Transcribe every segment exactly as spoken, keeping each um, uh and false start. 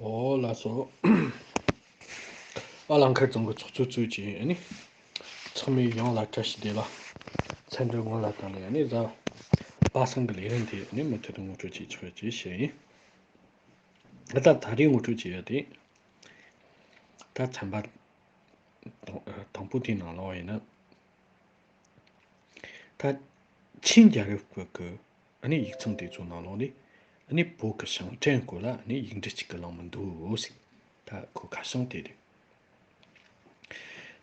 ཨོ་ལགས་སོ། ཨ་ལང་ཁར་ཚང་གི་ཚོགས་གཙོ་གཙོས་ཀྱི་ཨ་ནི་ཚང་མས་ཡང་ལ་བཀྲ་ཤིས་བདེ་ལ། མཚན་འདྲི་སྔོན་ལ་བཏང་ནས་ཨ་ནི་གཟའ་པ་སངས་ཀྱི་ལས་རིམ་དེ་ཨ་ནི་མུ་མཐུད་དུ་ངོ་སྤྲོད་བྱེད་ཆོག་ཅེས་བཤད་ཡིན། ད་ད་རེས་ངོ་སྤྲོད་བྱེད་ཡ་དེ་ད་ཚན་པ་དང་དང་པོ་དེའི་ནང་ལོགས་ཡིན་ན། ད་ཆིན་རྒྱལ་རབས་སྐབས་ཀྱི་ཨ་ནི་ཡིག་ཚང་དེ་ཚོ་ནང་ལོགས་ནས་ཨ་ནི་བོད་ཀྱི་ཞིང་བྲན་སྐོར་ལ་ཨ་ནི་ཡིག་འབྲུ་གཅིག་གི་ལང་མི་འདུག་ཟེར། ད་ཁོ་ཁ་བྱང་དེ་རེད།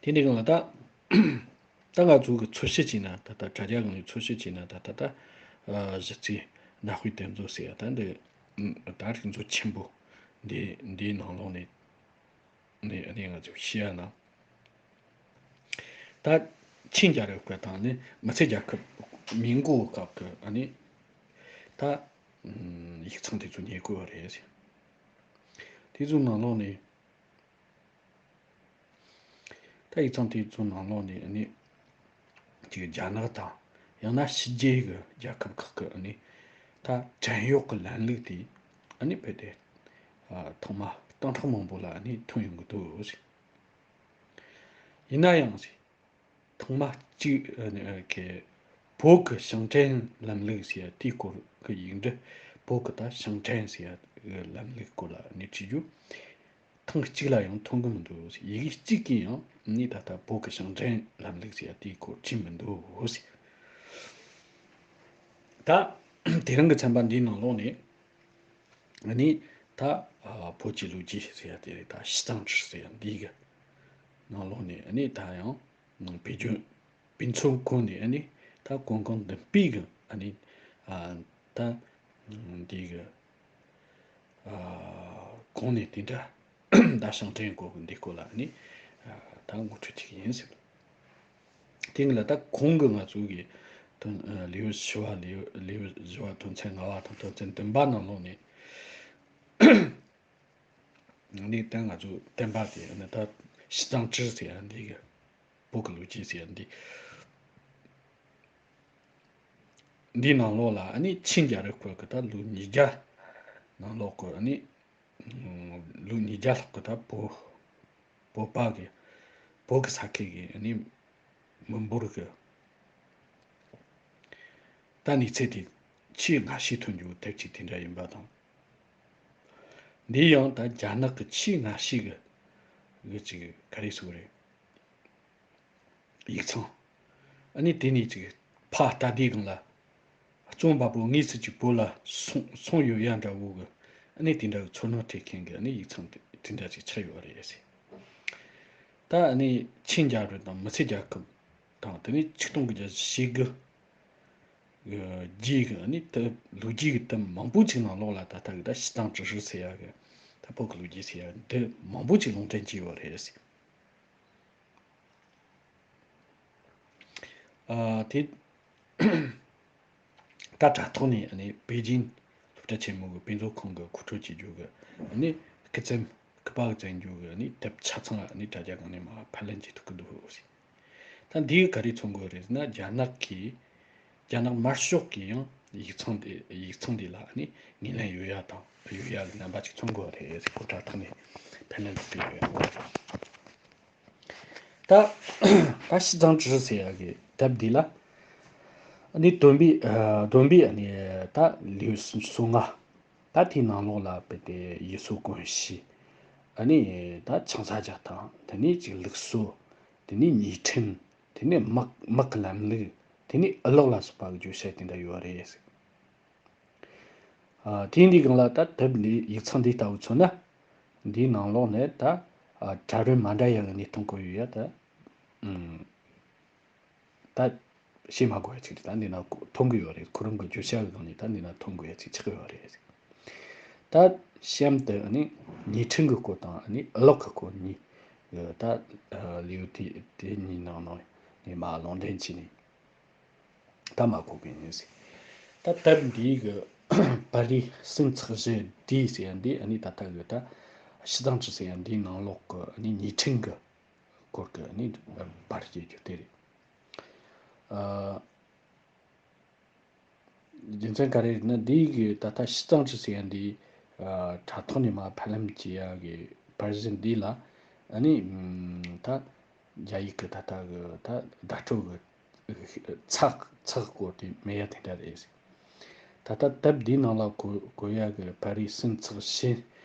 དེ་འདྲའི་སྒང་ལ་ད་ད་ང་ཚོ་གི་འཚོལ་ཞིབ་བྱས་ན་ད་ལྟ་དྲ་རྒྱ་སྒང་ནས་འཚོལ་ཞིབ་བྱས་ན་ད་ད་ད་ཨ་གཞི་རྩའི་ནག་དཔེ་དེ་ཚོ་ཟེར་ཡ་ད་འདི་ད་རིག་མཛོད་ཆེན་པོ་འདི་འདིའི་ནང་ལོགས་ནས་འདི་འདི་ང་ཚོ་ཤེས་ཡ་ན། ད་ཆིན་རྒྱལ་རབས་སྐབས་དང་ནི་མི་ཚེ་རྒྱལ་ཁབ་མིན་གོ་སྐབས་ཀྱི་ཨ་ནི་ད་ཡིག་ཚང་དེ་ཚོ་རྙེད་དགོས་པ་རེད། དེ་ཚོའི་ནང་ལོགས་ནས་ད་ཡིག་ཚང་དེ་ཚོའི་ནང་ལོགས་ནས་ཨ་ནི་ཅིག་རྒྱ་ནག་དང་ཡང་ན་ཕྱི་རྒྱལ་གྱི་རྒྱལ་ཁབ་ཁག་གི་ཨ་ནི་ད་བྲན་གཡོག་གི་ལམ་ལུགས་དེ་ཨ་ནི་རྦད་དེ་ཐོག་མ་སྟོང་ཕྲག་མང་པོ་ལ་ཨ་ནི་ཐོན་ཡོང་གི་འདུག། ཡིན་ན་ཡང་ཐོག་མ་གཅིག་ཨ་ནི་ཨ་ཁེ་བོད་ཀྱི་ཞིང་བྲན་ལམ་ལུགས་ཟེར་ཡ་དེའི་སྐོར་གྱི་ཡིག་འབྲུ། བོད་ཀྱི་ད་ཞིང་བྲན་ཟེར་ཡ་ལམ་ལུགས་སྐོར་ལ་ནི་བྲིས་རྒྱུ་ཐེངས་གཅིག་ལ་ཡང་ཐོན་གི་མི་འདུག། ཡི་གེ་གཅིག་གིས་ཡང་ནི་ད་ལྟ་བོད་ཀྱི་ཞིང་བྲན་ལམ་ལུགས་ཟེར་ཡ་དེའི་སྐོར་བྲིས་མི་འདུག། ད་དེ་རིང་གི་ཚན་པ་འདིའི་ནང་ལོགས་ནས་ཨ་ནི་ད་ཨ་བོད་ཀྱི་ལོ་རྒྱུས་ཟེར་ཡ་དེ་རེད། ད་西藏志ཟེར་ཡ་འདི་གི་ནང་ལོགས་ནས་ཨ་ནི་ད་ཡང་ཨ་བེ་ཅོན་བེ་ཚོ་ཀོང་ནས་ཨ་ནི་ད་ཀོང་ཀོང་བདུན་པའི་གི་ཨ་ནི་ཨ་ད་འདི་གི་ཨ་གོང་ནས་དེ་འདྲ་ད་ཞིང་བྲན་སྐོར་གི་འདི་སྐོར་ལ་ཨ་ནི་ཨ་ད་ངོ་སྤྲོད་བྱེད་ཀྱི་ཡིན་ཟེར། དེ་ལ་ད་གོང་གི་ང་ཚོ་གི་དོན་ལེའུ་བཞི་བ་ལེའུ་ལེའུ་བཞི་བ་དོན་ཚན་ལྔ་བ་དང་དོན་ཚན་བདུན་པ་ནང་ལོགས་ནས་ནི་ད་ང་ཚོ་བསྟན་པ་དེ་ནི་ད་西藏志ཟེར་ཡ་འདི་གི་བོད་ཀྱི་ལོ་རྒྱུས་ཟེར་ཡ་འདི་འདིའི་ནང་ལོགས་ལ་ཨ་ནི་ཆིན་རྒྱལ་རབས་སྐབས་ཀྱི་ད་ལོ་ཉིས་བརྒྱ་ནང་ལོགས་ཀྱི་ཨ་ནི་ལོ་ཉིས་བརྒྱ་ལྷག་གི་ད་བོད་བོད་པ་གི་བོད་ཀྱི་ས་ཁུལ་གྱི་ཨ་ནི་མི་འབོར་གྱི་ད་གནས་ཚད་དེ་ཆེས་སྔ་ཤོས་ཐོན་རྒྱུ་དེབ་ཅིག་དེ་འདྲ་ཡིན་པ་དང་། འདི་ཡང་ད་རྒྱ་ནག་གི་ཆེས་སྔ་ཤོས་ཀྱི་གི་ཅིག་ག་རེ་ཟེར་དགོས་རེད། ཡིག་ཚང་། ཨ་ནི་དེ་ནས་ཅིག་ཕ་ལྟ་དུས་སྒང་ལ། རྩོམ་པ་པོ་དངོས་སུ་ཅིག་བོད་ལ་སོང་སོང་ཡོད་ཡ་འདྲ་བོ་གི། ཨ་ནི་དེ་འདྲ་གི་ཚོར་སྣང་སྤྲད་མཁན་གི་ཨ་ནི་ཡིག་ཚང་དེ་དེ་འདྲ་ཅིག་ཆགས་ཡོད་རེད་ཟེར། ད་ཨ་ནི་ཆིན་རྒྱལ་རབས་དང་མི་ཚེ་རྒྱལ་ཁབ་དང་དེ་ནས་ཆིག་སྟོང་དགུ་བརྒྱ་ཞེ་དགུ་རྗེས་གི་ཨ་ནི་དེབ་ལོ་རྒྱུས་གི་དེབ་མང་པོ་ཅིག་ནང་ལོགས་ལ་ད་ལྟ་གི་ད་西藏志ཟེར་ཡ་གི་ད་བོད་གི་ལོ་རྒྱུས་ཟེར་ཡ་འདི་མང་པོ་ཅིག་ལུང་འདྲེན་བྱས་ཡོད་རེད་ཟེར། ཨ་དེ་ད་དྲ་ཐོག་ནས་ཨ་ནི་པེ་ཅིན་སློབ་གྲྭ་ཆེན་མོ་གི་དཔེ་མཛོད་ཁང་གི་མཁོ་སྤྲོད་བྱེད་རྒྱུ་གི་ཨ་ནི་སྐུ་ཚེམ་སྐུ་པར་བཙལ་རྒྱུ་གི་ཨ་ནི་དེབ་ཆ་ཚང་ཨ་ནི་དྲ་རྒྱ་སྒང་ནས་མར་ཕབ་ལེན་བྱེད་ཐུབ་ཀྱི་འདུག་ཟེར། ད་འདིའི་ག་རེ་མཚོན་གི་ཡོད་རེད་ཟེར་ན། རྒྱ་ནག་གིས་རྒྱ་ནག་དམར་ཤོག་གིས་ཡང་ཡིག་ཚང་འདི་ཡིག་ཚང་འདི་ལ་ཨ་ནི་ངོས་ལེན་ཡོད་ཡ་དང་ཡོད་ཡ་གི་རྣམ་པ་ཅིག་མཚོན་གི་ཡོད་རེད་ཟེར། ཁོ་དྲ་ཐོག་ནས་ཕབ་ལེན་བྱེད་ཀྱི་ཡོད་ཡ། ད་ད་西藏志ཟེར་ཡ་གི་དེབ་འདི་ལ་ཨ་ནི་བསྡོམས་པས་ཨ་བསྡོམས་པས་ཨ་ནི་ད་ལེའུ་སོ་ལྔ། ད་དེའི་ནང་ལོགས་ལ་རྦད་དེ་ཡུལ་སྲོལ་གོམས་གཤིས། ཨ་ནི་ད་ཆང་ས་རྒྱག་སྟངས། དེ་ནས་ཅིག་ལུགས་སྲོལ། དེ་ནས་ཉེས་ཁྲིམས། དེ་ནས་དམག་དམག་གི་ལམ་ལུགས། དེ་ནས་ཨུ་ལག་ལ་སོགས་པ་གི་བརྗོད་བྱ་དེ་འདྲ་ཡོད་རེད། ཨ་དེ་འདི་སྒང་ལ་ད་དེབ་འདི་ཡིག་ཚང་འདི་ལྟ་བུ་མཚོན་ན། འདིའི་ནང་ལོགས་ནས་ད་ཨ་གྲལ་རིམ་མ་འདྲ་ཡ་གི་གནས་སྟངས་སྐོར་ཡོད་ཡ་ད། ཨུམ། ད་བཤད་མ་དགོས་ཡ་ཅིག་རེད། ད་འདི་ན་མཐོང་གི་ཡོད་རེད། ཁོ་རང་གི་བརྗོད་བྱ་གི་སྒང་ནས་ད་འདི་ན་མཐོང་དགོས་ཡ་ཅིག་ཆགས་ཡོད་རེད། ད་གཤམ་དུ་ཨ་ནི་ཉེས་ཁྲིམས་ཀྱི་སྐོར་དང་ཨ་ནི་ཨུ་ལག་གི་སྐོར་གཉིས། ད་ལེའུ་དེ་དེ་གཉིས་ནང་ནང་ནས་མར་ལུང་འདྲེན་བྱས་ནས་ད་མར་གོ་གི་ཡིན་ཟེར། ད་དེབ་འདིའི་གི་པར་རིས་ཟིན་ཚེག་བཞི་བྲིས་ཟེར་ཡ་འདི་ཨ་ནི་ད་ལྟ་གི་ད་西藏志ཟེར་ཡ་འདིའི་ནང་ལོགས་གི་ཨ་ནི་ཉེས་ཁྲིམས་ཀྱི་སྐོར་གྱི་ཨ་ནི་པར་སྐྱེལ་རྒྱུ་དེ་རེད། ཨ། རྒྱུ་མཚན་ག་རེ་རེད་ན། འདིའི་གི་ད་ལྟ་西藏志ཟེར་ཡ་འདི་ ཨ་དྲ་ཐོག་ནས་མར་ཕབ་ལེན་བྱེད་ཡག་གི་པར་གཞི་འདི་ལ་ཨ་ནི་ཨམ་ད་རྒྱ་ཡིག་གི་ད་ལྟ་གི་ད་བརྡ་སྤྲོད་གི་ཚེག་ཚེག་སྐོར་དེ་མེད་ཡ་དེ་འདྲ་རེད། ད་ལྟ་དེབ་འདིའི་ནང་ལ་གོ་གོ་ཡ་གི་པར་རིས་སུམ་ཚེག་བཞི་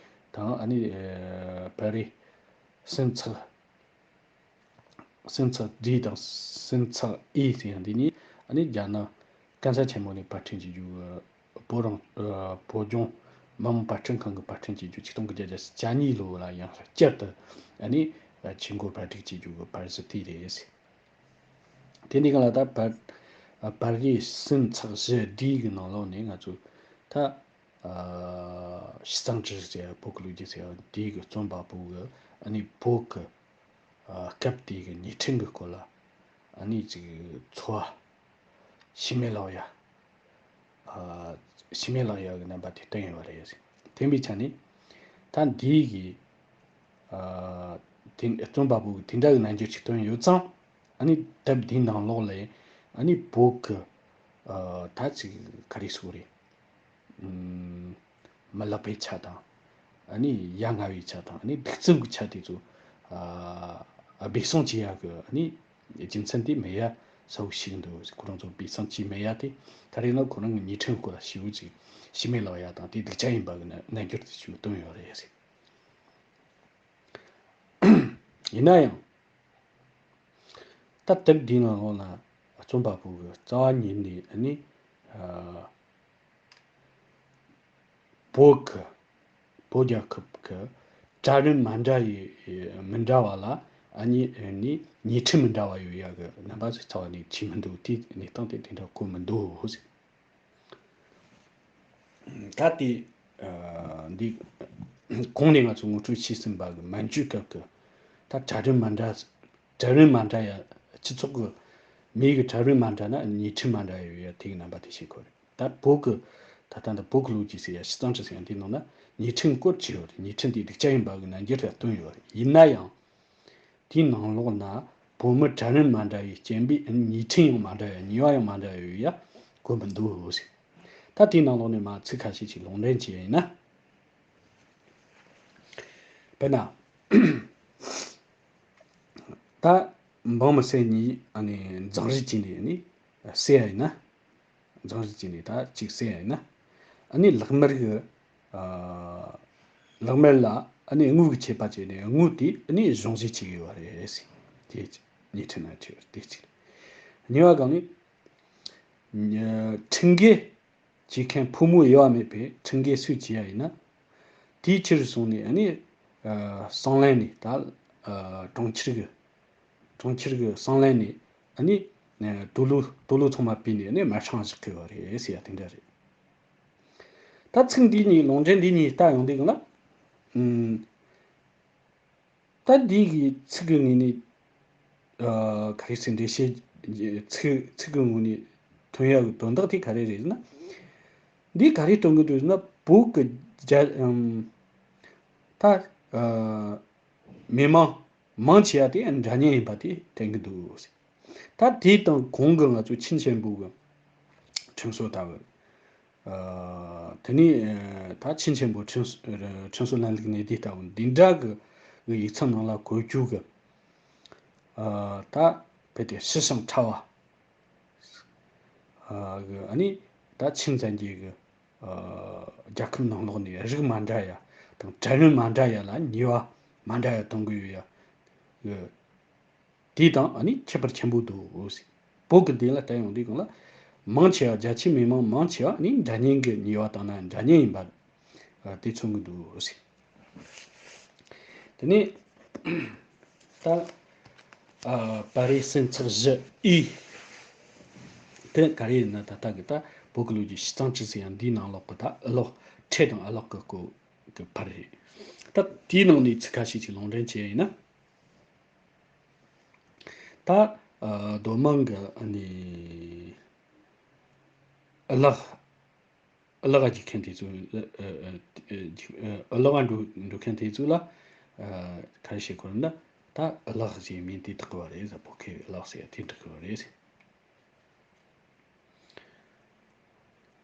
དང་ཨ་ནི་ཨ་པར་རིས་སུམ་ཚེག་སུམ་ཚེག་བཞི་དང་སུམ་ཚེག་ཨེ་ཟེར་ཡ་འདི་གཉིས་ཨ་ནི་རྒྱ་ནག་གན་ས་ཆེན་མོ་ནས་པར་སྐྲུན་བྱེད་རྒྱུ་གི་བོད་རང་ཨ་བོད་ལྗོངས་མི་དམངས་པར་སྐྲུན་ཁང་གི་པར་སྐྲུན་བྱེད་རྒྱུ་ཆིག་སྟོང་དགུ་བརྒྱ་བརྒྱད་ཅུ་གྱ་གཉིས་ལོ་ལ་ཡང་བསྐྱར་དུ་ཨ་ནི་ཆེད་འགོ་པར་སྒྲིག་བྱེད་རྒྱུ་གི་པར་གཞི་དེ་རེད། དེ་འདི་ག་ལ་ད་པར་པར་རིས་སུམ་ཚེག་བཞི་འདི་གི་ནང་ལོགས་ནས་ང་ཚོས་ད་ཨ་ཞི་ཙང་ཀྲི་ཟེར་བོད་ཀྱི་ལོ་རྒྱུས་ཟེར་བ་འདི་གི་རྩོམ་པ་པོ་གི་ཨ་ནི་བོད་ཀྱི་ཨ་སྐབས་དེ་གི་ཉིན་ཁྲིམས་ཀྱི་སྐོར་ལ་ཨ་ནི་ཅིག་འཚོ་བ་ཤི་མེད་ལགས་ཡ། ཨ་ཤི་མེད་ལགས་ཡ་གི་རྣམ་པ་དེ་བསྟན་ཡོད་པ་རེད། དེ་འབའི་ཆ་ནས་ད་འདི་གི་ཨ་དེ་རྩོམ་པ་པོ་གི་དེ་འདྲ་གི་རྣམ་འགྱུར་ཅིག་བསྟན་ཡོད་ཙང་ཨ་ནི་དེབ་འདིའི་ནང་ལོགས་ལ་ཨ་ནི་བོད་གི་ཨ་ད་ཅིག་ག་རེ་ཟེར་དགོས་རེད། ཨམ་མི་ལེགས་པའི་ཆ་དང་། ཨ་ནི་ཡ་ང་བའི་ཆ་དང་ཨ་ནི་གདུག་རྩུབ་ཀྱི་ཆ་དེ་ཚོ་ཨ་སྦས་གསང་བྱེད་ཡག་གི་ཨ་ནི་རྒྱུ་མཚན་དེ་མེད་ཡ་གསལ་བོ་ཞིག་འདུག་ཁོ་རང་ཚོ་སྦས་གསང་བྱེད་མེད་ཡ་དེ་ད་རེས་ན་ཁོ་རང་གི་ཉིན་ཁྲིམས་སྐོར་ལ་ཞེ་པོ་ཅིག་ཤི་མེད་ལགས་ཡ་དང་དེ་སྡུག་ཅག་ཡིན་པ་གི་རྣམ་འགྱུར་དེ་ཞེ་པོ་བཏོན་ཡོད་རེད། ཡིན་ན་ཡང་། ད་དེབ་འདིའི་ནང་ལོགས་ལ་རྩོམ་པ་པོ་གི་རྩ་བ་ཉིད་ནས་ནི་ཨ་བོད་ཀྱི་བོད་རྒྱལ་ཁབ་ཀྱི་གྲལ་རིམ་མ་འདྲ་བའི་མི་འདྲ་བ་ལ་ཨ་ནི་ནི་ཉིན་ཁྲིམས་མི་འདྲ་བ་ཡོད་ཡ་གི་རྣམ་པ་ཞིག་རྩ་བ་ནས་མཆིས་མི་འདུག་དེའི་གནས་སྟངས་དེ་དེ་འདྲ་གོ་མི་འདུག་ད་དེ་ཨ་འདི་གོང་ནས་ང་ཚོས་ངོ་སྤྲོད་བྱས་ཟིན་པ་གི་མན་ཇུའི་སྐབས་ཀྱི་ད་གྲལ་རིམ་མ་འདྲ་གྲལ་རིམ་མ་འདྲ་ཡ་སྤྱི་ཚོགས་ཀྱི་མིའི་གི་གྲལ་རིམ་མ་འདྲ་ན་ཉིན་ཁྲིམས་མ་འདྲ་ཡ་ཡོད་ཡ་དེ་གི་རྣམ་པ་དེ་ཤེས་དགོས་རེད། ད་བོད་ཀྱི་ད་ལྟ་འདི་བོད་ཀྱི་ལོ་རྒྱུས་ཟེར་ཡ་ཞི་ཙང་ཀྲི་ཟེར་ཡ་འདིའི་ནང་ན་ཉིན་ཁྲིམས་སྐོར་བྲིས་ཡོད་རེད། ཉིན་ཁྲིམས་དེ་སྡུག་ཅག་ཡིན་པ་གི་རྣམ་འགྱུར་ལ་བཏོན་ཡོད་རེད། ཡིན་ན་ཡང་དེའི་ནང་ལོགས་ན་བོད་མི་གྲལ་རིམ་མ་འདྲ་བའི་རྐྱེན་པས་ཉིན་ཁྲིམས་ཡང་མ་འདྲ་བའི་ཉེས་པ་ཡང་མ་འདྲ་བའི་ཡ་གོ་མི་འདུག་ཟེར། ད་དེའི་ནང་ལོགས་ནས་མ་ཚིག་ཁ་ཤས་ཅིག་ལུང་འདྲེན་བྱས་ཡིན་ན། དཔེར་ན། ད་འབངས་མི་སེར་གཉིས་ཨ་ནི་འཛིང་རེས་བྱས་ནས་ཨ་ནི་བསད་ཡ་ཡིན་ན། འཛིང་རེས་བྱས་ནས་ད་གཅིག་བསད་ཡ་ཡིན་ན། ཨ་ནི་ལག་དམར་གི་ཨ་ལག་དམར་ལ་ཨ་ནི་དངུལ་གྱི་ཆད་པ་བཅད་ནས་དངུལ་དེ་ཨ་ནི་གཞུང་བཞེས་བྱེད་ཀྱི་ཡོད་རེད་ཟེར། དེ་ཉིན་ཁྲིམས་ན་བྲིས་པ་དེ་གཅིག་རེད། གཉིས་པ་གང་ནི། ཁྲིམས་འགལ་བྱེད་མཁན་ཕོ་མོ་དབྱེ་བ་མེད་པའི་ཁྲིམས་འགལ་སུས་བྱས་ཡ་ཡིན་ན། དེའི་ཕྱིར་སོང་ནས་ཨ་ནི་ཨ་སྲང་ལམ་ནས་ད་ཨ་གྲོང་ཁྱེར་གི་གྲོང་ཁྱེར་གི་སྲང་ལམ་ནས་ཨ་ནི་ཨ་དུག་ལོག་དུག་ལོག་ཚང་མ་ཕུད་ནས་ཨ་ནི་མ་ཧྲང་བཞག་གི་ཡོད་རེད་ཟེར་ཡ་དེ་འདྲ་རེད། ད་ཚིག་འདི་གཉིས་ལུང་འདྲེན་འདི་གཉིས་ལྟ་ཡོང་དུས་གང་ལ། ཨུམ། ད་འདི་གི་ཚིག་གི་ངོས་ནས་ཨ་ག་རེ་ཟེར་འགྲེལ་བཤད་ཚིག་ཚིག་གི་ངོས་ནས་ཐོན་ཡག་གི་དོན་དག་དེ་ག་རེ་རེད་ཟེར་ན། འདི་ག་རེ་སྟོན་གི་འདུག་ཟེར་ན་བོད་ཀྱི་རྒྱ་ཨམ་ད་ཨ་མི་མང་མང་ཆེ་བ་དེ་འདྲ་མཉམ་ཡིན་པ་དེ་སྟོན་གི་འདུག་ཟེར། ད་དེ་དང་གོང་གི་ང་ཚོ་ཆིན་ཆེན་པོ་གི་ཁྲིམས་སྲོལ་ལྟ་བུ། ཨ་དེ་ནས་ཨ་ད་ཆིན་ཆེན་པོ་ཁྲིམས་ཁྲིམས་སྲོལ་ལམ་ལུགས་གནས་སྡུད་ལྟ་བུ་འདི་འདྲ་གི་གི་ཡིག་ཚང་ནང་ལ་བཀོད་རྒྱུ་གི་ཨ་ད་བོད་དེ་ཞི་ཞིང་ཕྲ་བ་ཨ་གི་ཨ་ནི་ད་ཆིན་བཙན་རྒྱལ་གི་ཨ་རྒྱལ་ཁབ་ནང་ལོགས་ནས་རིགས་མ་འདྲ་ཡ་དང་གྲལ་རིམ་མ་འདྲ་ཡ་ལ་ཉེས་པ་མ་འདྲ་ཡ་གཏོང་གི་ཡོད་ཡ་གི། དེ་དང་ཨ་ནི་ཁྱད་པར་ཆེན་པོ་འདུག་ཟེར། བོད་ཀྱི་དེ་ལ་བལྟ་ཡོང་དུས་གང་ལ། མང་ཆེ་བ་རྒྱ་ཆེ་མི་མང་མང་ཆེ་བ་ནི་འདྲ་མཉམ་གྱི་ཉེས་པ་བཏང་ན་འདྲ་མཉམ་ཡིན་པ་དེ་མཚོན་གྱི་འདུག་ཟེར། དེ་ནས་ད་ཨ་པར་རིས་སུམ་ཚེག་བཞི་ཨི། དེ་ག་རེ་ཡིན་ན་ད་ལྟ་གི་ད་བོད་ཀྱི་ལོ་རྒྱུས་ཞི་ཙང་ཀྲི་ཟེར་ཡང་འདིའི་ནང་ལོགས་ཀྱི་ད་ཨ་ལོག་ཁྲལ་དང་ཨ་ལོག་གི་སྐོར་གྱི་པར་རེད། ད་དེའི་ནང་ནས་ཚིག་ཁ་ཤས་ཅིག་ལུང་འདྲེན་བྱས་ཡིན་ན། ད་ཨ་མདོ་དམངས་ཀྱི་ཨ་ནི་ཨ་ལགས་ཨ་ལགས་རྒྱག་མཁན་དེ་ཚོ་ཨ་ཨ་ཨ་ཨ་ལགས་འགྲོ་འགྲོ་མཁན་དེ་ཚོ་ལ་ཨ་ག་རེ་བྱེད་དགོས་རེད་ན། ད་ཨ་ལགས་ཞེས་མིང་དེ་བཏགས་པ་རེད་ཟེར། བོད་སྐད་ཨ་ལགས་ཟེར་དེ་འབྲི་དགོས་པ་རེད།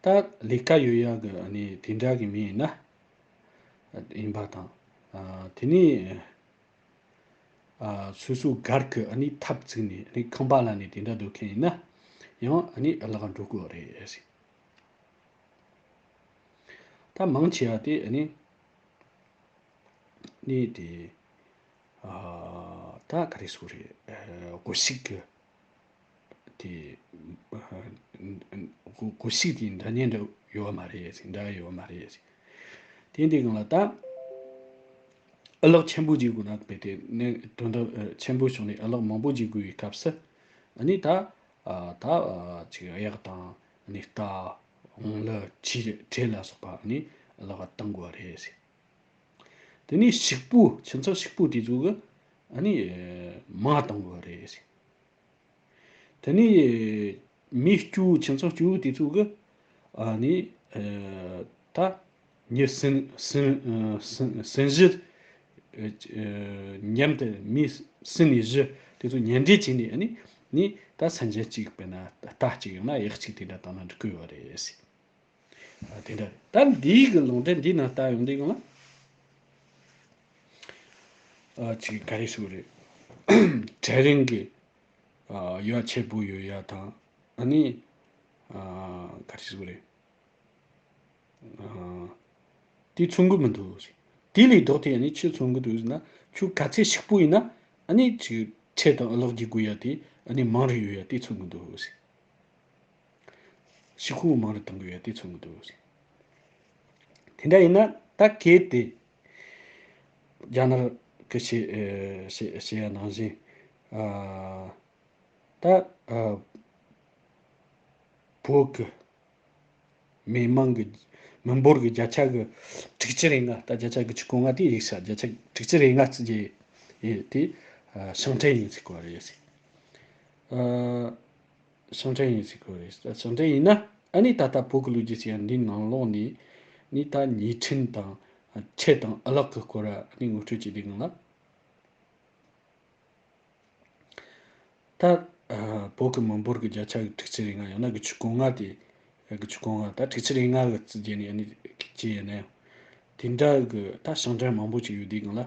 ད་ལས་ཀ་ཡོད་ཡག་གི་ཨ་ནི་དེ་འདྲ་གི་མི་ཡིན་ན། ཡིན་པ་དང་། ཨ། དེ་ནས། ཨ། སོ་སོའི་སྒར་གྱི་ཨ་ནི་ཐབ་བཙུགས་ནས་ཨ་ནི་ཁང་པ་ལ་ནས་དེ་འདྲ་སྡོད་མཁན་ཡིན་ན་ཡང་ཨ་ནི་གླགས་འགྲོ་གི་རེད་ཟེར། ད་མང་ཆེ་བ་དེ་ཨ་ནི་ནི་དེ། ཨ། ད་ག་རེ་ཟེར་དགོས་རེད། ཨ། སྒོ་ཕྱུགས་ཀྱི་དེ། སྒོ་སྒོ་ཕྱུགས་དེ་འདྲ་མཉམ་འདྲ་ཡོད་མ་རེད་ཟེར། འདྲ་ཡོད་མ་རེད་ཟེར། དེ་འདི་སྒང་ལ་ད་ཨ་ལགས་ཆེན་པོ་ཅིག་དགོས་ན། དཔེ་དེ་ནི་དོན་དག་ཨ་ཆེན་པོ་བྱུང་ནས་ཨ་ལགས་མང་པོ་ཅིག་དགོས་པའི་སྐབས་སུ། ཨ་ནི་ད། ཨ། ད། ཨ། ཅིག་གཡག་དང་། ཨ་ནི་རྟ། བོང་ལུ། ཁྲི། ཁྲི་ལ་སོགས་པ་ཨ་ནི་ཨ་ལགས་གཏང་དགོས་པ་རེད་ཟེར། དེ་ནས་ཕྱུག་པོ། ཁྱིམ་ཚང་ཕྱུག་པོ་དེ་ཚོ་གི་ཨ་ནི་མ་གཏང་དགོས་པ་རེད་ཟེར། དེ་ནས་མི་སྐྱོ་བོ། ཁྱིམ་ཚང་སྐྱོ་བོ་དེ་ཚོ་གི་ཨ་ནི། ཨ། ད་མྱི་སྲིན་སྲིན་སྲིན་སྲིན་བཞི། ཨ། མཉམ་དུ་མི་སྲིན་ནས་བཞི་དེ་ཚོ་མཉམ་འབྲེལ་བྱས་ནས་ཨ་ནི། ནི་ད་སེམས་ཅན་གཅིག། དཔེར་ན་རྟ་གཅིག་ཡང་ན་གཡག་གཅིག་དེ་འདྲ་བཏང་ན་འགྲིག་གི་ཡོད་རེད་ཟེར། ཨ། དེ་འདྲ་རེད། ད་འདིའི་གི་ལུང་འདྲེན་འདིའི་ནང་ལྟ་ཡོང་དུས་སྒང་ལ། ཨ། ཅིག་ག་རེ་ཟེར་དགོས་རེད། གྲལ་རིམ་གྱི། ཨ། ཡ་ཆེ་པོ་ཡོད་ཡ་དང་། ཨ་ནི། ཨ། ག་རེ་ཟེར་དགོས་རེད། ཨ། དེ་མཚོན་གི་མི་འདུག་ཟེར། དེ་ལས་ལྡོག་སྟེ་ཨ་ནི་ཆི་མཚོན་གི་འདུག་ཟེར་ན། ཁྱོད་ག་ཚད་ཕྱུག་པོ་ཡིན་ན་ཨ་ནི་ཅིག་ཁྲལ་དང་ཨ་ལགས་རྒྱག་དགོས་ཡ་དེ་ཨ་ནི་མང་རུ་ཡོད་ཡ་དེ་མཚོན་གི་འདུག་ཟེར། ཕྱུག་པོ་མང་རུ་གཏང་དགོས་ཡ་དེ་མཚོན་གི་འདུག་ཟེར། དེ་འདྲ་ཡིན་ན་ད་གལ་ཏེ་རྒྱ་ནག་གི་བཤད། ཨ། བཤད། བཤད་ཡ་ནང་བཞིན། ཨ། ད། ཨ། བོད་ཀྱི་མི་མང་གི། མི་འབོར་གྱི་བརྒྱ་ཆ་གི་དྲུག་ཅུ་རེ་ལྔ། ད་བརྒྱ་ཆ་དགུ་བཅུ་གོ་ལྔ་དེ་ཡིག་ས། བརྒྱ་ཆ་དྲུག་ཅུ་རེ་ལྔ་ཙམ་ཅིག་ཡིན་དེ། ཨ། ཞིང་བྲན་ཡིན་ཟེར་གོ་རེད་ཟེར། ཨ། ཞིང་བྲན་ཡིན་ཟེར་གོ་རེད། ཞིང་བྲན་ཡིན་ན་ཨ་ནི་ད་ལྟ་བོད་ཀྱི་ལོ་རྒྱུས་ཟེར་ཡ་འདིའི་ནང་ལོགས་ནས་ནི་ད་ཉེས་ཁྲིམས་དང་ཁྲལ་དང་ཨ་ལགས་ཀྱི་སྐོར་ཨ་ནི་ངོ་སྤྲོད་བྱེད་དུས་སྒང་ལ། ད། ཨ། བོད་ཀྱི་མི་འབོར་གྱི་བརྒྱ་ཆ་དྲུག་ཅུ་རེ་ལྔ་ཡང་ན་དགུ་བཅུ་གོ་ལྔ་དེ། དགུ་བཅུ་གོ་ལྔ། ད་དྲུག་ཅུ་རེ་ལྔ་གི་ཙི་རྗེས་ནས་ཨ་ནི་སྐྱེས་ཡོད་ན་ཡང་། དེ་འདྲ་གི་ད་ཞིང་བྲན་མང་པོ་ཅིག་ཡོད་དུས་སྒང་ལ།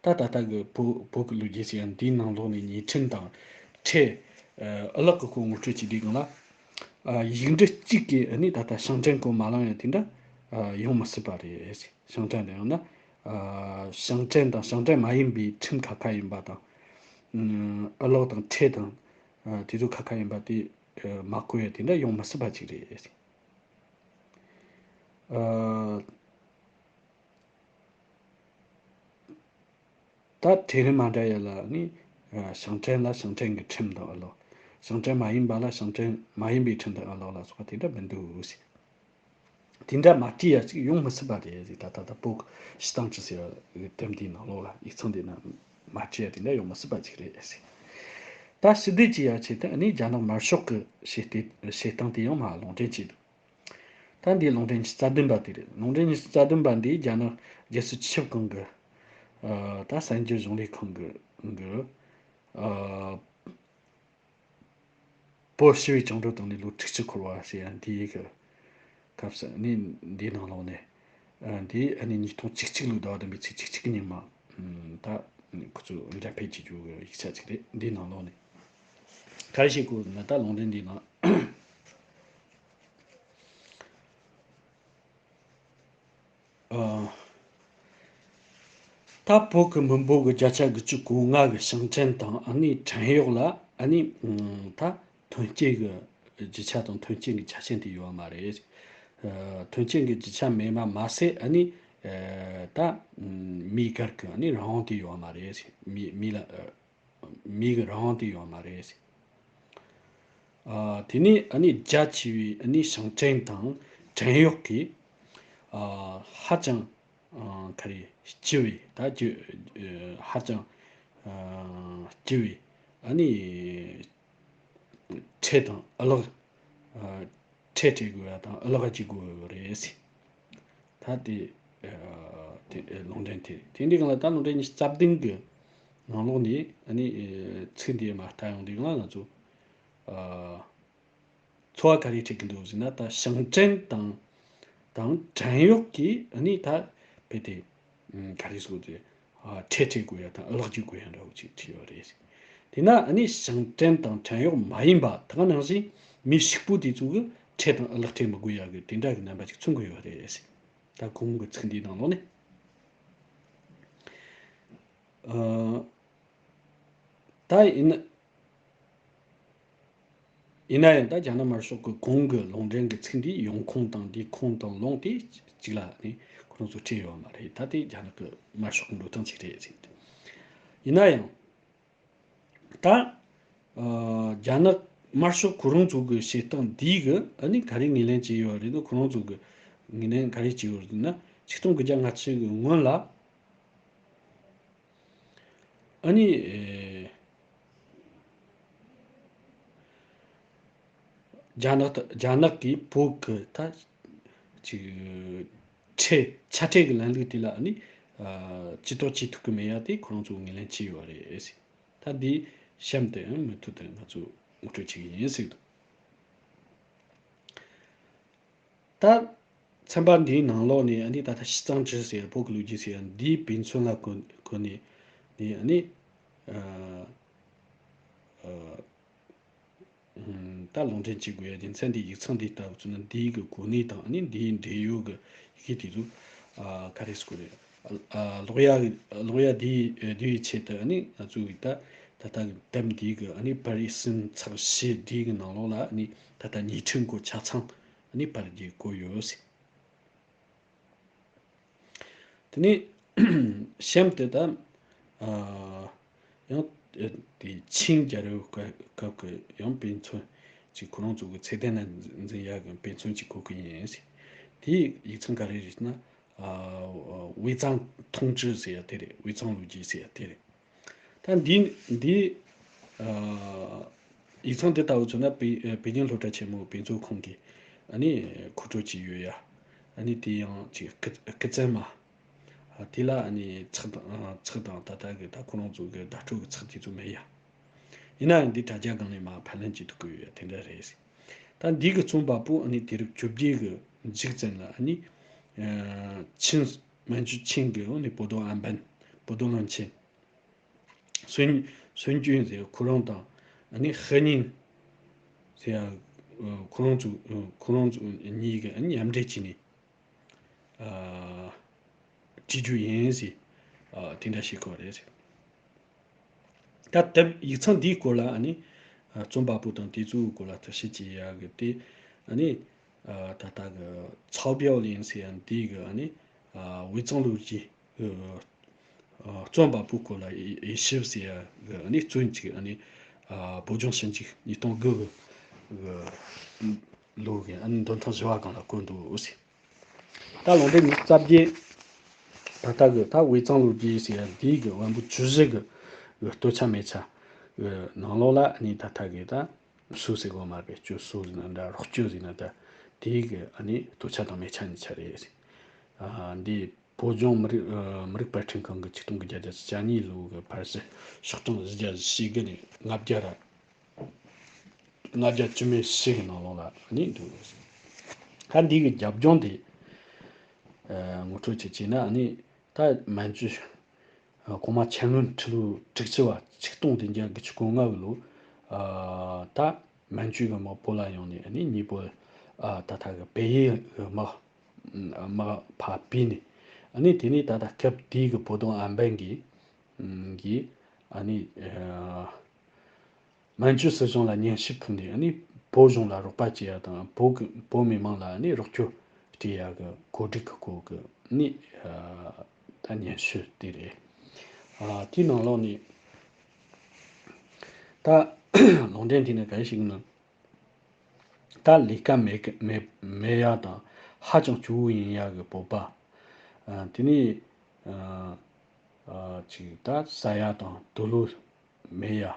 ད་ད་ལྟ་གི་བོད་བོད་ཀྱི་ལོ་རྒྱུས་ཟེར་ཡ་འདིའི་ནང་ལོགས་ནས་ཉེས་ཁྲིམས་དང་ཁྲལ། ཨ། ཨ་ལགས་ཀྱི་སྐོར་ངོ་སྤྲོད་བྱེད་དུས་སྒང་ལ། ཨ། ཡིག་འབྲུ་གཅིག་གིས་ཨ་ནི་ད་ལྟ་ཞིང་བྲན་གོ་མ་བླངས་ཡ་དེ་འདྲ། ཨ། ཡོང་མི་སྲིད་པ་རེད། ཞིང་བྲན་དང་ཡང་ན། ཨ། ཞིང་བྲན་དང་ཞིང་བྲན་མ་ཡིན་པའི་ཁྲིམས་ཁ་ཁ་ཡིན་པ་དང་། ཨ། ཨ་ལགས་དང་ཁྲལ་དང་། ཨ། དེ་ཚོ་ཁ་ཁ་ཡིན་པ་དེ། ཨ། མ་བཀོད་ཡ་དེ་འདྲ་ཡོང་མི་སྲིད་པ་ཅིག་རེད། ཨ། ད་གྲལ་རིམ་མ་འདྲ་ཡ་ལ་ནི། ཨ། ཞིང་བྲན་ལ་ཞིང་བྲན་གྱི་ཁྲིམས་དང་ཨ་ལགས། ཞིང་བྲན་མ་ཡིན་པ་ལ་ཞིང་བྲན་མ་ཡིན་པའི་ཁྲིམས་དང་ཨ་ལགས་ལ་སོགས་པ་དེ་འདྲ་མི་འདུག་ཟེར། དེ་འདྲ་མ་བྲིས་ཡ་ཅིག་ཡོང་མི་སྲིད་པ་རེད་ཟེར། ད་ད་ལྟ་བོད་ཀྱི་སྤྱི་བཏང་ཅི་ཟེར་བའི་དེབ་འདིའི་ནང་ལོགས་ལ། ཡིག་ཚང་འདིའི་ནང་མ་བྲིས་ཡ་དེ་འདྲ་ཡོང་མི་སྲིད་པ་ཅིག་རེད་ཟེར། ད་ཕྱི་སྡོད་ཀྱི་ཡ་ཆེད་དུ་ནི་རྒྱ་ནག་དམར་ཤོག་གི་བྱེད་སྟེ་བྱེད་སྟངས་དེ་ཡང་མར་ལུང་འདྲེན་བྱས་འདུག་ད་འདི་ལུང་འདྲེན་ཉི་ཤུ་རྩ་བདུན་པ་དེ་རེད། ལུང་འདྲེན་ཉི་ཤུ་རྩ་བདུན་པ་འདི་རྒྱ་ནག་རྒྱལ་སྲིད་སྤྱི་ཁྱབ་ཁང་གི། ཨ། ད་གསར་འགྱུར་གཞུང་ལས་ཁང་གི་གི། ཨ། བོད་ཞི་བའི་བཅིངས་འགྲོལ་བཏང་ནས་ལོ་དྲུག་ཅུ་འཁོར་བ་ཞེས་འདིའི་གི་སྐབས་སུ་ནི་འདིའི་ནང་ལོགས་ནས། ཨ། འདི་ཨ་ནི་ཉིས་སྟོང་བཅུ་གཅིག་ལོའི་ཟླ་བ་བདུན་པའི་ཚེས་བཅུ་གཅིག་གི་ཉིན་མ། ཨ། ད་ཁོ་ཚོས་འགྲེམས་སྤེལ་བྱེད་རྒྱུ་གི་ཡིག་ཆ་ཅིག་རེད། འདིའི་ནང་ལོགས་ནས་ག་རེ་བཤད་དགོས་ན། ད་ལུང་འདྲེན་འདིའི་ནང་། ཨ། ད་བོད་ཀྱི་མི་འབོར་གྱི་བརྒྱ་ཆ་དགུ་བཅུ་གོ་ལྔ་གི་ཞིང་བྲན་དང་ཨ་ནི་བྲན་གཡོག་ལ་ཨ་ནི། ཨ། ད་ཐོན་སྐྱེད་ཀྱི་རྒྱུ་ཆ་དང་ཐོན་སྐྱེད་ཀྱི་ཆ་རྐྱེན་དེ་ཡོད་མ་རེད། ཨ། ཐོན་སྐྱེད་ཀྱི་རྒྱུ་ཆ་མེད་པ་མ་ཟད་ཨ་ནི། ཨ། ད་མིའི་སྒེར་གྱི་ཨ་ནི་རང་དབང་དེ་ཡོད་མ་རེད། མི་མི་ལ། ཨ། མིའི་རང་དབང་དེ་ཡོད་མ་རེད། ཨ། དེ་ནས་ཨ་ནི་རྒྱ་ཆེ་བའི་ཨ་ནི་ཞིང་བྲན་དང་བྲན་གཡོག་གིས། ཨ། ཧ་ཅང་། ཨ། ག་རེ། ལྕི་བའི། ད་ལྕི། ཨ། ཧ་ཅང་། ཨ། ལྕི་བའི་ཨ་ནི་ཁྲལ་དང་ཨ་ལགས། ཨ། ཁྲལ་སྤྲད་དགོས་པ་དང་ཨ་ལགས་རྒྱག་དགོས་པ་རེད་ཟེར། ད་དེ། ཨ། དེ་ལུང་འདྲེན་དེ། དེ་འདྲའི་སྒང་ལ་ད་ལུང་འདྲེན་ཉི་ཤུ་རྩ་བདུན་གི་ནང་ལོགས་ནས་ཨ་ནི། ཨ། ཚིག་འདི་མར་ལྟ་ཡོང་དུས་སྒང་ལ་ང་ཚོ། ཨ། ཚོར་བ་ག་རེ་འཕྲད་ཀྱི་འདུག་ཟེར་ན། ད་ཞིང་བྲན་དང་དང་བྲན་གཡོག་གིས་ཨ་ནི་ད་དཔེ་དེ། ག་རེ་ཟེར་དགོས་རེད། ཨ། ཁྲལ་སྤྲད་དགོས་ཡ་དང་གློག་སྐྱེལ་དགོས་ཡ་འདྲ་བོ་ཅིག་བྲིས་ཡོད་རེད། དེས་ན་ཨ་ནི་ཞིང་བྲན་དང་བྲན་གཡོག་མ་ཡིན་པ་དེ་ག་ནང་བཞིན་མི་ཕྱུག་པོ་དེ་ཚོ་གི་ཁྲལ་དང་གློག་ཁྲལ་མི་དགོས་ཡ་གི་དེ་འདྲ་གི་རྣམ་པ་ཅིག་མཚོན་གྱི་ཡོད་རེད། ད་གོང་གི་ཚིག་འདིའི་ནང་ལོགས་ནས། ཨ། ད་ཡིན་ན། ཡིན་ན་ཡང་ད་རྒྱ་ནག་དམར་ཤོག་གི་གོང་གི་ལུང་འདྲེན་གྱི་ཚིག་འདིའི་ཡོང་ཁུངས་དང་འདིའི་ཁུངས་དང་ལུང་དེ་གཅིག་ལ་ནི་ཁོ་རང་ཚོ་འཁྲིད་ཡོད་མ་རེད། ད་དེ་རྒྱ་ནག་གི་དམར་ཤོག་གི་འགྲོ་སྟངས་ཅིག་རེད་ཟེར། ཡིན་ན་ཡང་ད། ཨ། རྒྱ་ནག་དམར་ཤོག་ཁོ་རང་ཚོ་གི་བྱེད་སྟངས་འདིའི་གི་ཨ་ནི་ག་རེ་ངོས་ལེན་བྱས་ཡོད་རེད་ན། ཁོ་རང་ཚོ་གི་ངོས་ལེན་ག་རེ་བྱས་ཡོད་རེད་ན། ཆིག་སྟོང་དགུ་བརྒྱ་ལྔ་བཅུ་གི་སྔོན་ལ། ཨ་ནི། ཨེ། རྒྱ་ནག་ཏུ་རྒྱ་ནག་གིས་བོད་ཀྱི་ད་ཅིག་ཁྲལ་ཆ་ཁྲལ་གྱི་ལམ་ལུགས་དེ་ལ་ཨ་ནི། ཨ། ཇུས་གཏོགས་བྱེད་ཐུབ་ཀྱི་མེད་ཡ་དེ་ཁོ་རང་ཚོ་ངོས་ལེན་བྱས་ཡོད་རེད་ཟེར། ད་འདི་གཤམ་དུ་ཡང་མུ་མཐུད་དུ་ང་ཚོ་ངོ་སྤྲོད་བྱེད་ཀྱི་ཡིན་ཟེར་གྱི་འདུག་ད་ཚན་པ་འདིའི་ནང་ལོགས་ནས་ཨ་ནི་ད་ལྟ་西藏志ཟེར་བོད་ཀྱི་ལོ་རྒྱུས་ཟེར་འདིའི་དཔེ་མཚོན་ལ་གོ་གོ་ནས་ནས་ཨ་ནི་ཨ་ཨ་ད་ལུང་འདྲེན་བྱེད་དགོས་ཡ་རྒྱུ་མཚན་འདི་ཡིག་ཚང་འདི་ལྟ་བུ་བྱུང་ན་འདིའི་གི་གོ་གནས་དང་ཨ་ནི་འདིའི་འབྲེལ་ཡོད་ཀྱི་ཡི་གེ་དེ་ཚོ་ཨ་ག་རེ་ཟེར་དགོས་རེད། ཨ་ཨ་ཀློག་ཡ་ཀློག་ཡ་འདིའི་འདིའི་ཆེད་དུ་ཨ་ནི་ང་ཚོ་གི་ད་ད་ལྟ་གི་དེབ་འདིའི་གི་ཨ་ནི་པར་རིས་ཟིན་ཚར་བཞི་འདིའི་གི་ནང་ལོགས་ལ་ཨ་ནི་ད་ལྟ་ཉིས་ཁྲི་འགོ་ཆ་ཚང་ཨ་ནི་པར་རྒྱག་གི་ཡོད་ཟེར། དེ་ནས་གཤམ་དུ་ད་ཨ་ཡང་དེ་ཆིང་རྒྱལ་རབས་སྐབས་ཀྱི་ཡང་དཔེ་མཚོན་ཅིག་ཁོ་རང་ཚོ་གི་ཚེ་ཏན་ན་འཛིན་ཡག་གི་དཔེ་མཚོན་ཅིག་གོ་གི་ཡིན་ཟེར། དེའི་ཡིག་ཚང་ག་རེ་རེད་ན། ཨ་དབུས་གཙང་ཐུང་ཅི་ཟེར་ཡ་དེ་རེད། དབུས་གཙང་ལོ་རྒྱུས་ཟེར་ཡ་དེ་རེད། ད་འདི་འདི་ཨ་ཡིག་ཚང་དེ་ལྟ་བུ་མཚོན་ན་པེ་པེ་ཅིང་སློབ་གྲྭ་ཆེན་མོའི་དཔེ་མཛོད་ཁང་གི་ཨ་ནི་མཁོ་སྤྲོད་ཅིག་ཡོད་ཡ། ཨ་ནི་དེ་ཡང་ཅིག་སྐུ་སྐུ་བཙན་མ། ཨ་དེ་ལ་ཨ་ནི་ཚེག་དང་ཚེག་དང་ད་ལྟ་གི་ད་ཁོ་རང་ཚོ་གི་བརྡ་སྤྲོད་ཀྱི་ཚེག་དེ་ཚོ་མེད་ཡ། ཡིན་ན་ཡང་འདི་དྲ་རྒྱ་སྒང་ནས་མར་ཕབ་ལེན་བྱེད་ཐུབ་ཀྱི་ཡོད་ཡ་དེ་འདྲ་རེད། ད་འདི་གི་རྩོམ་པ་པོ་ཨ་ནི་དུས་རབས་བཅོ་བརྒྱད་གི་མཇུག་ཙམ་ལ་ཨ་ནི་ཨ་ཆིང་མན་ཇུ་ཆིང་གི་ཨ་ནི་བོ་དོང་ཨན་པན་བོ་དོང་ལོན་ཆེན། སུན་སུན་ཅུན་ཟེར་ཁོ་རང་དང་ཨ་ནི་ཧི་ཉིང་ཟེར་ཡ་ཁོ་རང་ཚོ་ཁོ་རང་ཚོ་གཉིས་ཀྱིས་ཨ་ནི་མཉམ་འབྲེལ་བྱས་ནས་ཨ་བྲིས་རྒྱུ་ཡིན་ཟེར། ཨ་དེ་འདྲ་བཤད་ཀྱི་ཡོད་རེད། ད་དེབ་ཡིག་ཚང་འདིའི་སྐོར་ལ་ཨ་ནི་ཨ་རྩོམ་པ་པོ་དང་དེ་ཚོའི་སྐོར་ལ་ཐུགས་ཞིབ་བྱེད་ཡག་གི་དེ་ཨ་ནི་ཨ་ད་ལྟ་གི་ཚའོ་པའོ་ལིན་ཟེར་ཡ་འདི་གི་ཨ་ནི་ཨ་དབུས་གཙང་ལོ་རྒྱུས་ཨ་རྩོམ་པ་པོའི་སྐོར་ལ་དབྱེ་དབྱེ་ཞིབ་ཟེར་ཡ་གི་ཨ་ནི་རྩོམ་ཅིག་ཨ་ནི་ཨ་བོད་ལྗོངས་ཞིབ་འཇུག་ཉིས་སྟོང་དགུ་གི་གི་ལོ་གི་ཨ་ནི་འདོན་ཐེངས་བཞི་བ་སྒང་ལ་བཀོད་འདུག་ཟེར། ད་ལུང་འདྲེན་ཉི་ཤུ་རྩ་བརྒྱད། ད་ལྟ་གི་ད་དབུས་གཙང་ལོ་རྒྱུས་ཟེར་ཡ་འདི་གི་བོན་པོ་ཆུ་བཞི་གི་གི་སྟོད་ཆ་སྨད་ཆ་གི་ནང་ལོགས་ལ་ཨ་ནི་ད་ལྟ་གི་ད་སུ་ཟེར་གོ་མ་རེད། ཅོ་སུ་ཟེར་ན་འདྲ་རོག་ཅོ་ཟེར་ན་འདྲ་དེ་གི་ཨ་ནི་སྟོད་ཆ་དང་སྨད་ཆ་གཉིས་ཆ་རེད། ཨ་འདི་བོད་ལྗོངས་མི་རིགས་ཨ་མི་རིགས་དཔར་སྐྲུན་ཁང་གི་ཆིག་སྟོང་དགུ་བརྒྱ་བརྒྱད་ཅུ་གྱ་གཉིས་ལོ་གི་ཕར་ཕྱི་ཤོག་གྲངས་བཞི་བརྒྱ་བཞི་གི་ནས་ལྔ་བརྒྱ་ར། ལྔ་བརྒྱ་བཅུ་མེད་བཞི་གི་ནང་ལོགས་ལ་ནི་འདུག་ད་འདི་གི་རྒྱབ་ལྗོངས་དེ་ཨ་ངོ་སྤྲོད་ཅིག་བྱས་ན་ནི་ད་མན་ཇུ་ཨ་གོང་མ་ཆན་ལུན་ཁྲི་ལོ་དྲུག་ཅུ་བ་ཆིག་སྟོང་བདུན་བརྒྱ་དགུ་བཅུ་གོ་ལྔ་གི་ལོ་ཨ་ད་མན་ཇུ་གི་དམག་བོད་ལ་ཡོང་ནས་ནི་ཉེ་བོད་ཨ་ད་ལྟ་གི་བལ་ཡུལ་གི་དམག་དམག་ཕར་བོས་ནས་ནི་དེ་ནས་ད་ལྟ་སྐབས་དེའི་གི་བོ་དོང་ཨན་པན་གི་གི་ཨ་ནི་ཨ། མན་ཇུ་སྲིད་གཞུང་ལ་སྙན་ཞུ་ཕུལ་ནས་ནི་བོད་གཞུང་ལ་རོགས་པ་བྱེད་ཡ་དང་བོད་ཀྱི་བོད་མི་མང་ལ་ནི་རོགས་སྐྱོར་སྤྲད་ཡ་གི་གོ་སྒྲིག་གི་སྐོར་གི་ནི་ཨ་ད་སྙན་ཞུ་དེ་རེད། ཨ་དེའི་ནང་ལོགས་ནས་ད་ལུང་འདྲེན་དེ་ནི་ག་རེ་ཞིག་ནི་ད་ལས་ཀ་མེད་གི་མེད་མེད་ཡ་དང་ཧ་ཅང་སྐྱོ་བོ་ཡིན་ཡ་གི་བོད་པ། ཨ་དེ་ནས་ཨ་ཨ་ཅིག་ད་ཟ་ཡ་དང་དུག་ལོག་མེད་ཡ། ཨ་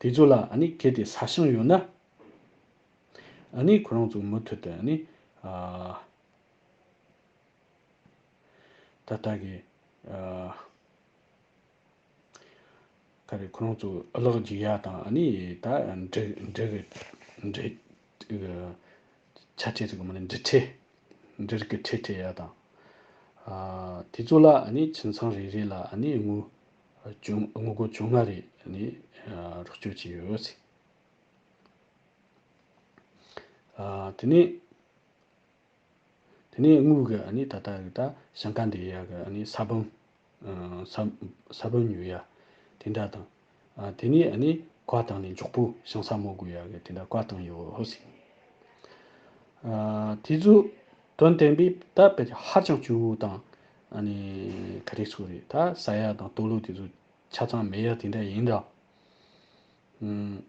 དེ་ཚོ་ལ་ཨ་ནི་གལ་ཏེ་ས་ཞིང་ཡོད་ན་ཨ་ནི་ཁོ་རང་ཚོ་མུ་མཐུད་དུ་ཨ་ནི་ཨ་ད་ལྟ་གི་ཨ་ག་རེ་ཁོ་རང་ཚོ་གློག་རྒྱུག་ཡ་དང་ཨ་ནི་ད་འབྲུ་འབྲུ་གི་འབྲུ་ཆ་ཁྲལ་ཟེར་གི་མ་ནི་འབྲུ་ཁྲལ། འབྲུ་རིགས་ཀྱི་ཁྲལ་སྤྲད་ཡ་དང་། ཨ། དེ་ཚོ་ལ་ཨ་ནི་ཁྱིམ་ཚང་རེ་རེ་ལ་ཨ་ནི་དངུལ་བཅོ་དངུལ་སྒོར་བཅོ་ལྔ་རེ་ཨ་ནི་ཨ་རོགས་སྐྱོར་བྱས་ཡོད་ཟེར། ཨ། དེ་ནས། དེ་ནས་དངུལ་གི་ཨ་ནི་ད་ལྟ་གི་ད་ཞིང་ཁ་འདེབས་ཡ་གི་ཨ་ནི་ས་བོན། ཨ། ས་ས་བོན་ཉོ་ཡ་དེ་འདྲ་དང་། ཨ། དེ་ནས་ཨ་ནི་བཀའ་བཏང་ནས་མགྱོགས་པོ་ཞིང་ས་རྨོ་དགོས་ཡ་གི་དེ་འདྲ་བཀའ་བཏང་ཡོད་ཟེར། ཨ། དེ་ཚོ་དོན་བདེན་པའི་ད་དཔེ་ཧ་ཅང་སྐྱོ་བོ་དང་། ཨ་ནི་ག་རེ་ཟེར་དགོས་རེད། ད་ཟ་ཡ་དང་ལྟོ་ལོག་དེ་ཚོ་ཆ་ཚང་མེད་ཡ་དེ་འདྲ་ཡིན་ད། ཨུམ།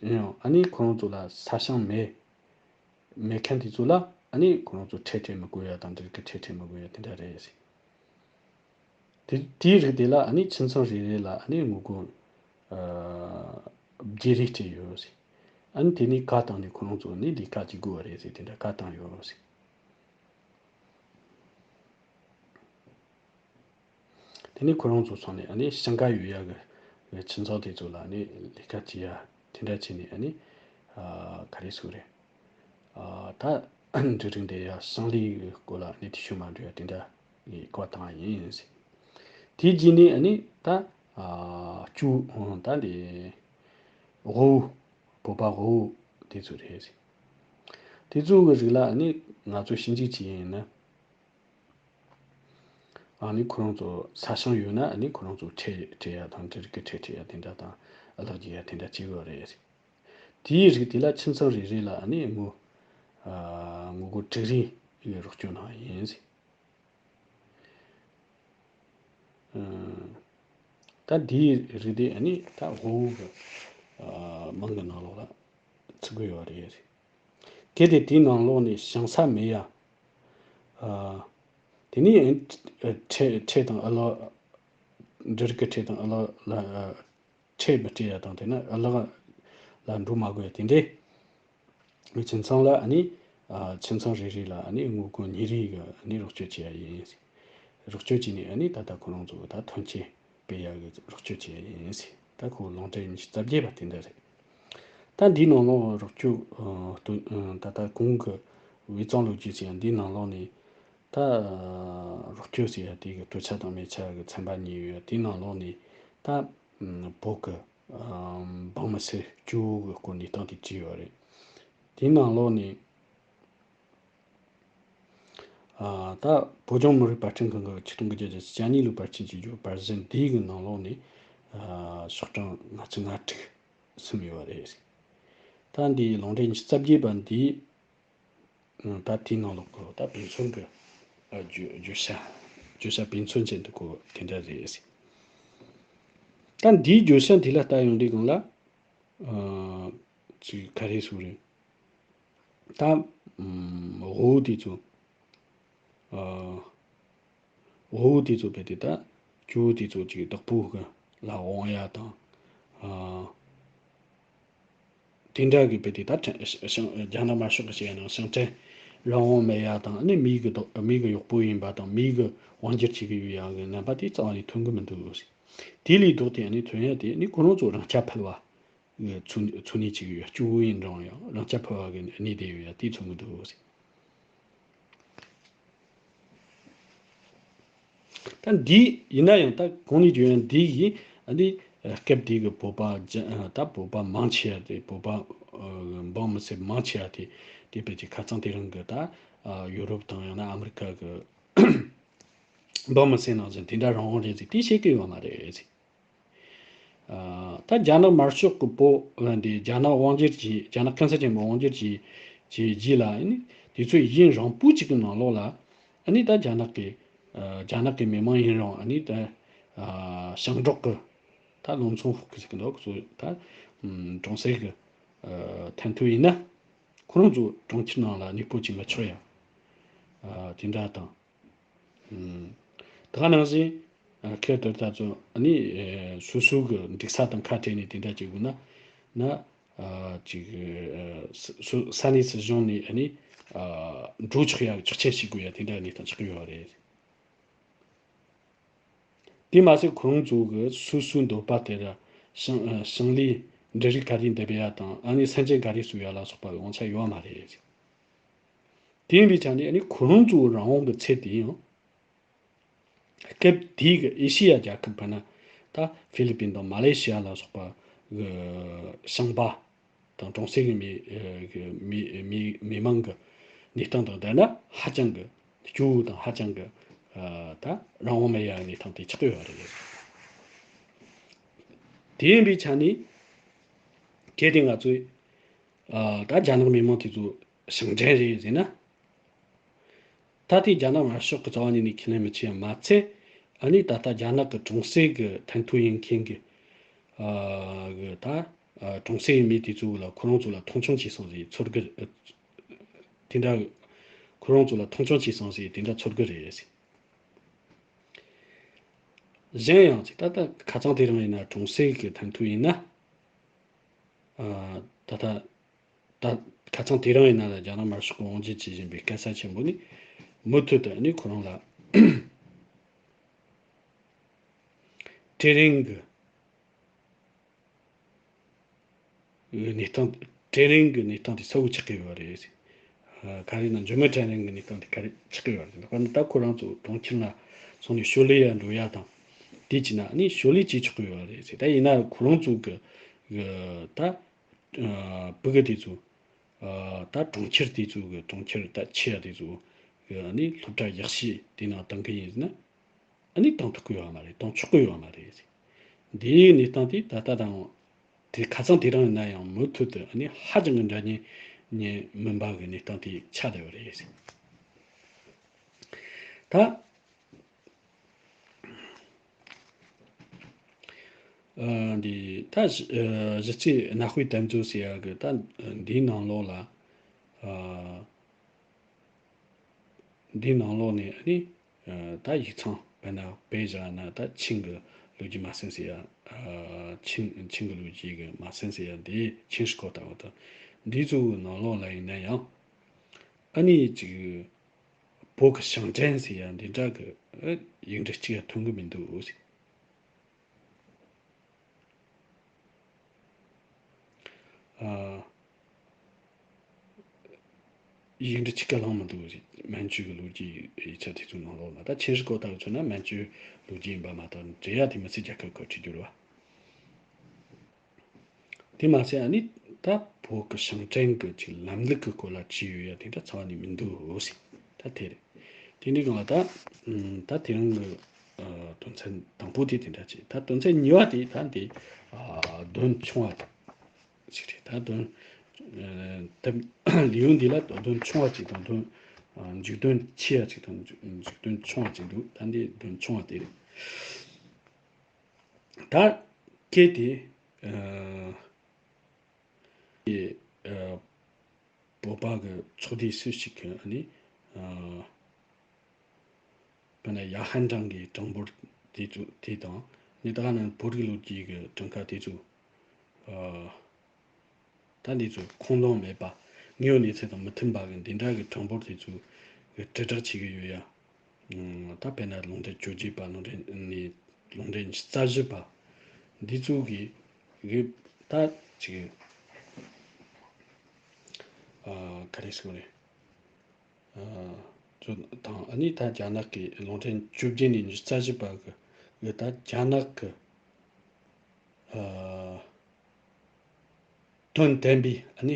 ཡང་ཨ་ནི་ཁོ་རང་ཚོ་ལ་ས་ཞིང་མེད། མེད་མཁན་དེ་ཚོ་ལ་ཨ་ནི་ཁོ་རང་ཚོ་ཁྲལ་སྤྲད་མི་དགོས་ཡ་དང་འབྲུ་རིགས་ཀྱི་ཁྲལ་སྤྲད་མི་དགོས་ཡ་དེ་འདྲ་རེད་ཟེར། དེ་དེའི་རིགས་དེ་ལ་ཨ་ནི་ཁྱིམ་ཚང་རེ་རེ་ལ་ཨ་ནི་དངུལ་སྒོར་ཨ་བརྒྱད་རེ་སྤྲད་ཡོད་ཟེར། ཨ་ནི་དེ་ནས་བཀའ་བཏང་ནས་ཁོ་རང་ཚོ་ནི་ལས་ཀ་བྱེད་དགོས་པ་རེད་ཟེར། དེ་འདྲ་བཀའ་བཏང་ཡོད་ཟེར། དེ་ནས་ཁོ་རང་ཚོ་སོང་ནས་ཨ་ནི་ཞིང་ཁ་ཡོད་ཡ་གི་ཁྱིམ་ཚང་དེ་ཚོ་ལ་ཨ་ནི་ལས་ཀ་བྱེད་ཡ་དེ་འདྲ་བྱས་ནས་ཨ་ནི་ཨ་ག་རེ་ཟེར་དགོས་རེད། ཨ་ད་འབྲུ་རིགས་འདེབས་ཡ་ཞིང་ལས་ཀྱི་སྐོར་ལ་ཨ་ནི་ཐེ་ཤུགས་མ་འགྲོ་ཡ་དེ་འདྲ་གི་བཀའ་བཏང་ཡ་ཡིན་ཟེར། དེའི་རྗེས་ནས་ཨ་ནི་ད་ཨ་ཅུ་ད་འདི་དབུལ་བོད་པ་དབུལ་དེ་ཚོ་རེད་ཟེར། དེ་ཚོ་གི་རིགས་ལ་ཨ་ནི་ང་ཚོ་ཞིབ་འཇུག་བྱས་ཡིན་ན། ཨ་ནི་ཁོ་རང་ཚོ་ས་ཞིང་ཡོད་ན་ཨ་ནི་ཁོ་རང་ཚོ་ཁྲལ་སྤྲད་ཡ་དང་འབྲུ་རིགས་ཀྱི་ཁྲལ་སྤྲད་ཡ་དེ་འདྲ་དང་ཨ་ལག་རྒྱག་ཡ་དེ་འདྲ་བྱེད་དགོས་རེད། དེའི་རིགས་དེ་ལ་ཁྱིམ་ཚང་རེ་རེ་ལ་ཨ་ནི་དངུལ་ཨ་དངུལ་སྒོར་དྲུག་རེ་ཡི་རོགས་སྐྱོར་གནང་ཡ་ཡིན་ཟེར། ཨ་ད་དེའི་རིགས་དེ་ཨ་ནི་ད་དབུལ་བོ་གི་ཨ་དམངས་ཀྱི་ནང་ལོགས་ལ་ཚུད་ཀྱི་ཡོད་རེད། གལ་ཏེ་དེའི་ནང་ལོགས་ནས་ཞིང་ས་མེད་ཡ། ཨ། དེ་ནས་ཁྲལ་ཁྲལ་དང་ཨ་ལག་འབྲུ་རིགས་ཀྱི་ཁྲལ་དང་ཨ་ལག་ལ་ཨ་ཁྲལ་མི་སྤྲད་ཡ་དང་དེ་ནས་ཨ་ལག་ལ་འགྲོ་མ་དགོས་ཡ་དེ་འདྲས། ཁྱིམ་ཚང་ལ་ཨ་ནི་ཨ་ཁྱིམ་ཚང་རེ་རེ་ལ་ཨ་ནི་དངུལ་སྒོར་ཉིས་རེ་གི་ཨ་ནི་རོགས་སྐྱོར་བྱེད་ཡ་ཡིན། རོགས་སྐྱོར་བྱས་ནས་ཨ་ནི་ད་ལྟ་ཁོ་རང་ཚོ་ད་ཐོན་སྐྱེད་སྤེལ་ཡག་གི་རོགས་སྐྱོར་བྱས་ཡིན་ཟེར། ད་ཁོ་ལུང་འདྲེན་ཉི་ཤུ་རྩ་བརྒྱད་པ་དེ་འདྲ་རེད། ད་འདིའི་ནང་ལོགས་རོགས་སྐྱོར་ཨ་ད་ལྟ་གོང་གི་དབུས་གཙང་ལོ་རྒྱུས་ཟེར་ཡ་འདིའི་ནང་ལོགས་ནས་ད་རོགས་སྐྱོར་ཟེར་ཡ་དེ་གི་སྤྲོ་ཆ་དང་མེ་ཆ་གི་ཚན་པ་གཉིས་ཡོད། དེའི་ནང་ལོགས་ནས་ད་བོད་གི་འབངས་མི་སེར་སྐྱོ་བོ་གི་སྐོར་ནས་སྟངས་དེ་བྲིས་ཡོད་རེད། དེའི་ནང་ལོགས་ནས། ཨ་ད་བོད་ལྗོངས་མི་རིགས་དཔར་སྐྲུན་ཁང་གིས་ཆིག་སྟོང་དགུ་བརྒྱ་བརྒྱད་ཅུ་གྱ་གཉིས་ལོའི་དཔར་སྐྲུན་བྱེད་རྒྱུ་པར་གཞི་འདིའི་གི་ནང་ལོགས་ནས་ཨ་ཤོག་གྲངས་ལྔ་བཅུ་ང་དྲུག་ཟིན་ཡོད་རེད། ད་འདིའི་ལུང་འདྲེན་ཉི་ཤུ་རྩ་བརྒྱད་པ་འདིའི་ད་དེའི་ནང་ལོགས་གི་ད་དཔེ་མཚོན་གི་ཨ་བརྗོད་བརྗོད་བྱ་བརྗོད་བྱ་དཔེ་མཚོན་ཅན་དུ་གོ་དེ་འདྲ་རེད། ད་འདིའི་བརྗོད་བྱ་འདི་ལ་ལྟ་ཡོང་དུས་སྒང་ལ། ཨ་ཅིག་ག་རེ་ཟེར་རེད། ད་ཨམ་དབུལ་བོ་དེ་ཚོ། ཨ་དབུལ་བོ་དེ་ཚོ་རྦད་དེ་ད་སྐྱོ་བོ་དེ་ཚོ་ཅིག་བདག་པོ་གི་ལ་དབང་ཡ་དང་། ཨ་དེ་འདྲ་གི་རྦད་དེ་ད་ཁྲ་ཞིང་རྒྱ་ནག་དམར་ཤོག་གི་བྱས་ན་ཞིང་བྲན་རང་དབང་མེད་ཡ་དང་། ཨ་ནི་མི་གི་བདག་མི་གི་གཡོག་པོ་ཡིན་པ་དང་། མི་གི་དབང་སྒྱུར་བྱེད་ཀྱི་ཡོད་ཡ་གི་རྣམ་པ་དེ་རྩ་བ་ནས་ཐོན་གི་མི་འདུག། དེ་ལས་ལྡོག་སྟེ་ཨ་ནི་ཐོན་ཡ་དེ་ནི་ཁོ་རང་ཚོ་རང་རྐྱ་འཕེར་བ་གི་འཚོ་འཚོ་གནས་བྱེད་ཀྱི་ཡོད། སྐྱོ་བོ་ཡིན་རུང་ཡང་རང་རྐྱ་འཕེར་བ་གི་གནས་བསྡད་ཡོད་ཡ་དེ་མཚོན་གི་འདུག། ད་འདི་ཡིན་ན་ཡང་ད་གོང་ནས་བརྗོད་ཡ་འདི་ཡིས་ཨ་ནི་སྐབས་དེ་གི་བོད་པ་རྒྱ་ད་བོད་པ་མང་ཆེ་བ་དེ། བོད་པ་ཨ་འབངས་མི་སེར་མང་ཆེ་བ་དེ་དེ་བས་ཀྱི་ཁ་རྩང་དེ་རིང་གི་ད་ཨ་ཡོ་རོབ་དང་ཡང་ན་ཨ་མི་རི་ཀ་གི་འབངས་མི་སེར་ནང་བཞིན་དེ་འདྲ་རང་དབང་རེད་ཟེར་དེ་བཤད་ཀྱི་ཡོད་མ་རེད། ཨ་ད་རྒྱ་ནག་དམར་ཤོག་གི་བོད་ལ་འདི་རྒྱ་ནག་དབང་སྒྱུར་གྱིས། རྒྱ་ནག་གན་ས་ཆེན་པོས་དབང་སྒྱུར་གྱིས་གྱིས་རྗེས་ལ་ཨ་ནི་དུས་ཚོད་ཡུན་རིང་པོ་ཅིག་གི་ནང་ལོགས་ལ་ཨ་ནི་ད་རྒྱ་ནག་གི་ཨ་རྒྱ་ནག་གི་མི་མང་ཡིན་རུང་ཨ་ནི་ད་ཨ་ཞིང་འབྲོག་གི་ད་ལུང་ཚན་ཧོག་གི་ཟེར་གི་འདུག་ཚོ་ད་གྲོང་གསེབ་གི་ཨ་མཐུན་ཐུག་ཡིན་ན་ཁོ་རང་ཚོ་གྲོང་ཁྱེར་ནང་ལ་གནས་སྤོ་བྱེད་མི་ཆོག་ཡ། ཨ་དེ་འདྲ་དང་། ཨུམ། ད་ག་ནང་བཞིན་ཨ་ཁེར་དེར་ད་ཚོ་ཨ་ནི་ཨེ་སོ་སོ་གི་འགྲིག་ས་དང་ཁ་བྲལ་ནས་དེ་འདྲ་བྱེད་དགོས་ན་ན། ཨ་ཅིག་ཨ་སོ་སོ་ས་གནས་སྲིད་གཞུང་ནས་ཨ་ནི་ཨ་འགྲོ་ཆོག་ཡ་ཆོག་མཆན་ཞུ་དགོས་ཡ་དེ་འདྲ་གནས་སྟངས་ཆགས་ཀྱི་ཡོད་རེད། དེ་མ་ཟད་ཁོ་རང་ཚོ་གི་སོ་སོའི་འདོད་པ་དེར་ཞིང་ཨ་ཞིང་ལས་འབྲུ་རིགས་ག་རེ་འདེབས་ཡ་དང་། ཨ་ནི་སེམས་ཅན་ག་རེ་གསོ་ཡ་ལ་སོགས་པ་དབང་ཆ་ཡོད་མ་རེད། དེ་ཡིན་པའི་ཆ་ནས་ཨ་ནི་ཁོ་རང་ཚོའི་རང་དབང་གི་ཚད་དེ་ཡང་། སྐབས་དེའི་གི་ཨེ་ཤི་ཡ་རྒྱལ་ཁབ་དཔེར་ན་ད་ཧྥི་ལི་པིན་དང་མ་ལེ་ཤི་ཡ་ལ་སོགས་པ་གི་ཞིང་པ་དང་གྲོང་གསེབ་ཀྱི་མི་གི་མི་མི་མི་མང་གི་གནས་སྟངས་དང་བསྡུར་ན་ཧ་ཅང་གི་སྐྱོ་བོ་དང་ཧ་ཅང་གི་ད་རང་དབང་མེད་ཡ་གནས་སྟངས་དེ་ཆགས་ཡོད་རེད། དེ་ཡིན་པའི་ཆ་ནས་གལ་ཏེ་ང་ཚོས་ད་རྒྱ་ནག་མི་མང་དེ་ཚོ་ཞིང་བྲན་རེད་ཟེར་ན། ད་ལྟའི་རྒྱ་ནག་དམར་ཤོག་གི་རྩ་བ་ཉིད་ནས་ཁས་ལེན་མི་བྱེད་ཡ་མ་ཚད། ཨ་ནི་ད་ལྟ་རྒྱ་ནག་གི་གྲོང་གསེབ་ཀྱི་ཐན་ཐུའུ་ཡིན་མཁན་གྱི་ཨ་གི་ད་ཨ་གྲོང་གསེབ་ཡིན་མི་དེ་ཚོ་ལ་ཁོ་རང་ཚོ་ལ་མཐོང་ཆུང་བྱས་སོང་ཟེར་ཚོར་གི་ཨ་དེ་འདྲ། ཁོ་རང་ཚོ་ལ་མཐོང་ཆུང་བྱས་སོང་ཟེར་དེ་འདྲ་ཚོར་གི་རེད་ཟེར། གཞན་ཡང་ཅིག་ད་ལྟ་ཁ་སང་དེ་རིང་ཡིན་ན་གྲོང་གསེབ་ཀྱི་ཐན་ཐུའུ་ཡིན་ན། ཨ་ད་ལྟ་ད་ཁ་སང་དེ་རིང་ཡིན་ན་རྒྱ་ནག་དམར་ཤོག་གི་དབང་སྒྱུར་བྱེད་བཞིན་པའི་སྐད་ཆ་ཆེན་པོ་ནི་མུ་མཐུད་དུ་ནི་ཁོ་རང་ལ་གྲལ་རིམ་གྱི་གནས་སྟངས་གྲལ་རིམ་གྱི་གནས་སྟངས་དེ་གསལ་བོ་ཆགས་ཀྱི་ཡོད་རེད། ག་རེ་ན་འཇོན་མི་གྲལ་རིམ་གྱི་གནས་སྟངས་དེ་ག་རེ་ཆགས་ཀྱི་ཡོད་རེད། དཔེར་ན་ད་ཁོ་རང་ཚོ་གྲོང་ཁྱེར་ན་སོང་ནས་ཞོར་ལས་ཡ་འགྲོ་ཡ་དང་དེ་བྱས་ན་ནི་ཞོར་ལས་བྱེད་ཆོག་གི་ཡོད་རེད། ད་ཡིན་ན་ཁོ་རང་ཚོ་གི་གི་ད་ཨ་ཕྲུ་གུ་དེ་ཚོ་ཨ་ད་གྲོང་ཁྱེར་དེ་ཚོ་གི་གྲོང་ཁྱེར་ད་ཆེ་ཡ་དེ་ཚོ་གི་ཨ་ནི་སློབ་གྲྭ་ཡག་ཤོས་དེ་ནང་བཏང་གི་ཡིན་ཟེར་ན་ཨ་ནི་བཏང་ཐུབ་ཀྱི་ཡོད་མ་རེད། བཏང་ཆོག་གི་ཡོད་མ་རེད། འདིའི་གནས་སྟངས་དེ་ད་ལྟ་དང་དེ་ཁ་སང་དེ་རིང་ཡིན་ན་ཡང་མུ་མཐུད་དུ་ཨ་ནི་ཧ་ཅང་གི་འདྲ་མཉམ་མིན་པ་གི་གནས་སྟངས་དེ་ཆགས་བསྡད་ཡོད་རེད། ད། ཨ་འདི་ད་གཞི་ཨ་གཞི་རྩའི་གནའ་དཔེ་དེབ་མཛོད་ཟེར་ཡག་གི་ད་འདིའི་ནང་ལོགས་ལ་ཨ་འདིའི་ནང་ལོགས་ནས་ཨ་ནི་ཨ་ད་ཡིག་ཚང་དཔེར་ན་དཔེ་བཞག་ན་ད་ཆིང་གི་ལོ་རྒྱུས་མ་ཟིན་ཟེར་ཡག་ཨ་ཆིང་ཆིང་གི་ལོ་རྒྱུས་གི་མ་ཟིན་ཟེར་ཡག་འདི་ཆིང་ཧྲི་གོ་ད་འོ་ད་འདི་ཚོའི་ནང་ལོགས་ལ་ཡིན་ན་ཡང་ཨ་ནི་ཅིག་བོད་ཀྱི་ཞིང་བྲན་ཟེར་ཡ་འདི་འདྲ་གི་ཨ་ཡིག་འབྲུ་གཅིག་ཡང་ཐོན་གི་མི་འདུག་ཟེར། ཨ་ཡིག་འབྲུ་གཅིག་ཀྱང་བླངས་མི་འདུག་ཟེར། མན་ཇུ་གི་ལོ་རྒྱུས་ཡིག་ཆ་དེ་ཚོའི་ནང་ལོགས་ལ་ད་ཆིན་ཧྲི་གོ་ཏ་གི་མཚོན་ན་མན་ཇུ་ལོ་རྒྱུས་ཡིན་པ་མ་གཏོགས་འབྲེལ་ཡ་དེ་མི་སྲིད། རྒྱལ་ཁབ་ཁག་ཁྲིད་རྒྱུ་རེད་བ། དེ་མ་ཟད་ཨ་ནི་ད་བོད་ཀྱི་ཞིང་བྲན་གྱི་ཅིག་ལམ་ལུགས་ཀྱི་སྐོར་ལ་བྲིས་ཡོད་ཡ་དེ་འདྲ་རྩ་བ་ནས་མི་འདུག་ཟེར། ད་དེ་རེད། དེ་འདྲའི་སྒང་ལ་ད་ད་དེ་རིང་གི་ཨ་དོན་ཚན་དང་པོ་དེ་དེ་འདྲ་བྱས། ད་དོན་ཚན་གཉིས་པ་དེ་ད་འདི་ཨ་དོན་ཆུང་བ་ཅིག་རེད། ད་དོན་ཨ་ད་ལེའུ་འདི་ལ་དོན་ཆུང་བ་ཅིག་དང་དོན་ཨ་མཇུག་དོན་ཆེ་བ་ཅིག་དང་མཇུག་མཇུག་དོན་ཆུང་བ་ཅིག་འདུག། ད་འདི་དོན་ཆུང་བ་དེ་རེད། ད་གལ་ཏེ་ཨ་ཨ་བོད་པ་གི་ཚོགས་སྡེ་སུ་ཞིག་གིས་ཨ་ནི་ཨ་དཔེར་ན་ཡ་ཧན་ཀྲང་གི་གྲངས་འབོར་དེ་ཚོ་དེ་དང་ནི་ད་ག་ནང་བོད་རིགས་ལོ་རྒྱུས་ཀྱི་གྲངས་ཀ་དེ་ཚོ་ཨ་ད་འདི་ཚོ་ཁུངས་ལུང་མེད་པ། དངོས་ཡོད་གནས་ཚུལ་དང་མི་མཐུན་པ་གི་འདི་འདྲ་གི་གྲངས་འབོར་དེ་ཚོ་གི་དྲིལ་བསྒྲགས་བྱེད་ཀྱི་ཡོད་ཡ། ཨ་ད་དཔེར་ན་རླུང་འཕྲིན་བཅོ་བརྒྱད་པ། རླུང་འཕྲིན་ནི་རླུང་འཕྲིན་རྩ་བཞི་པ་འདི་ཚོ་གི་གི་ད་ཅིག་ཨ་ག་རེ་ཟེར་དགོས་རེད། ཨ་ཚོ་དང་ཨ་ནི་ད་རྒྱ་ནག་གི་རླུང་འཕྲིན་བཅོ་བརྒྱད་ནས་ཉི་ཤུ་རྩ་བཞི་པ་གི་གི་ད་རྒྱ་ནག་གི་ཨ་དོན་ལྡན་པའི་ཨ་ནི་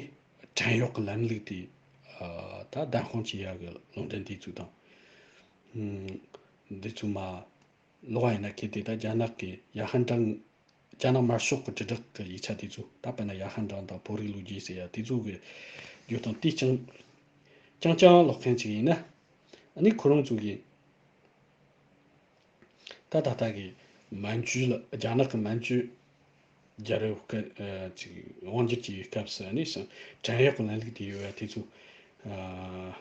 བྲན་གཡོག་གི་ལམ་ལུགས་དེ་ཨ་ད་བདམས་དཔང་བྱེད་ཡག་གི་རླུང་འཕྲིན་དེ་ཚོ་དང་། ཨ་འདི་ཚོ་མ་ལོག་པ་ཡིན་ན་གལ་ཏེ་ད་རྒྱ་ནག་གི་ཡ་ཧན་ཀྲང་རྒྱ་ནག་དམར་ཤོག་གི་དྲིལ་བསྒྲགས་ཀྱི་ཡིག་ཆ་དེ་ཚོ་ད་དཔེར་ན་ཡ་ཧན་ཀྲང་དང་བོད་རིགས་ལོ་རྒྱུས་ཟེར་ཡ་དེ་ཚོ་གི་བརྗོད་སྟངས་དེ་རྐྱང་རྐྱང་རྐྱང་ཀློག་མཁན་ཅིག་ཡིན་ན། ཨ་ནི་ཁོ་རང་ཚོ་གི་ད་ད་ལྟ་གི་མན་ཇུ་ལ་རྒྱ་ནག་གི་མན་ཇུ་རྒྱལ་རབས་སྐབས་ཨ་ཅིག་དབང་སྒྱུར་གྱི་སྐབས་སུ་ཨ་ནི་བྲན་གཡོག་གི་ལམ་ལུགས་དེ་ཡོད་ཡ་དེ་ཚོ་ཨ་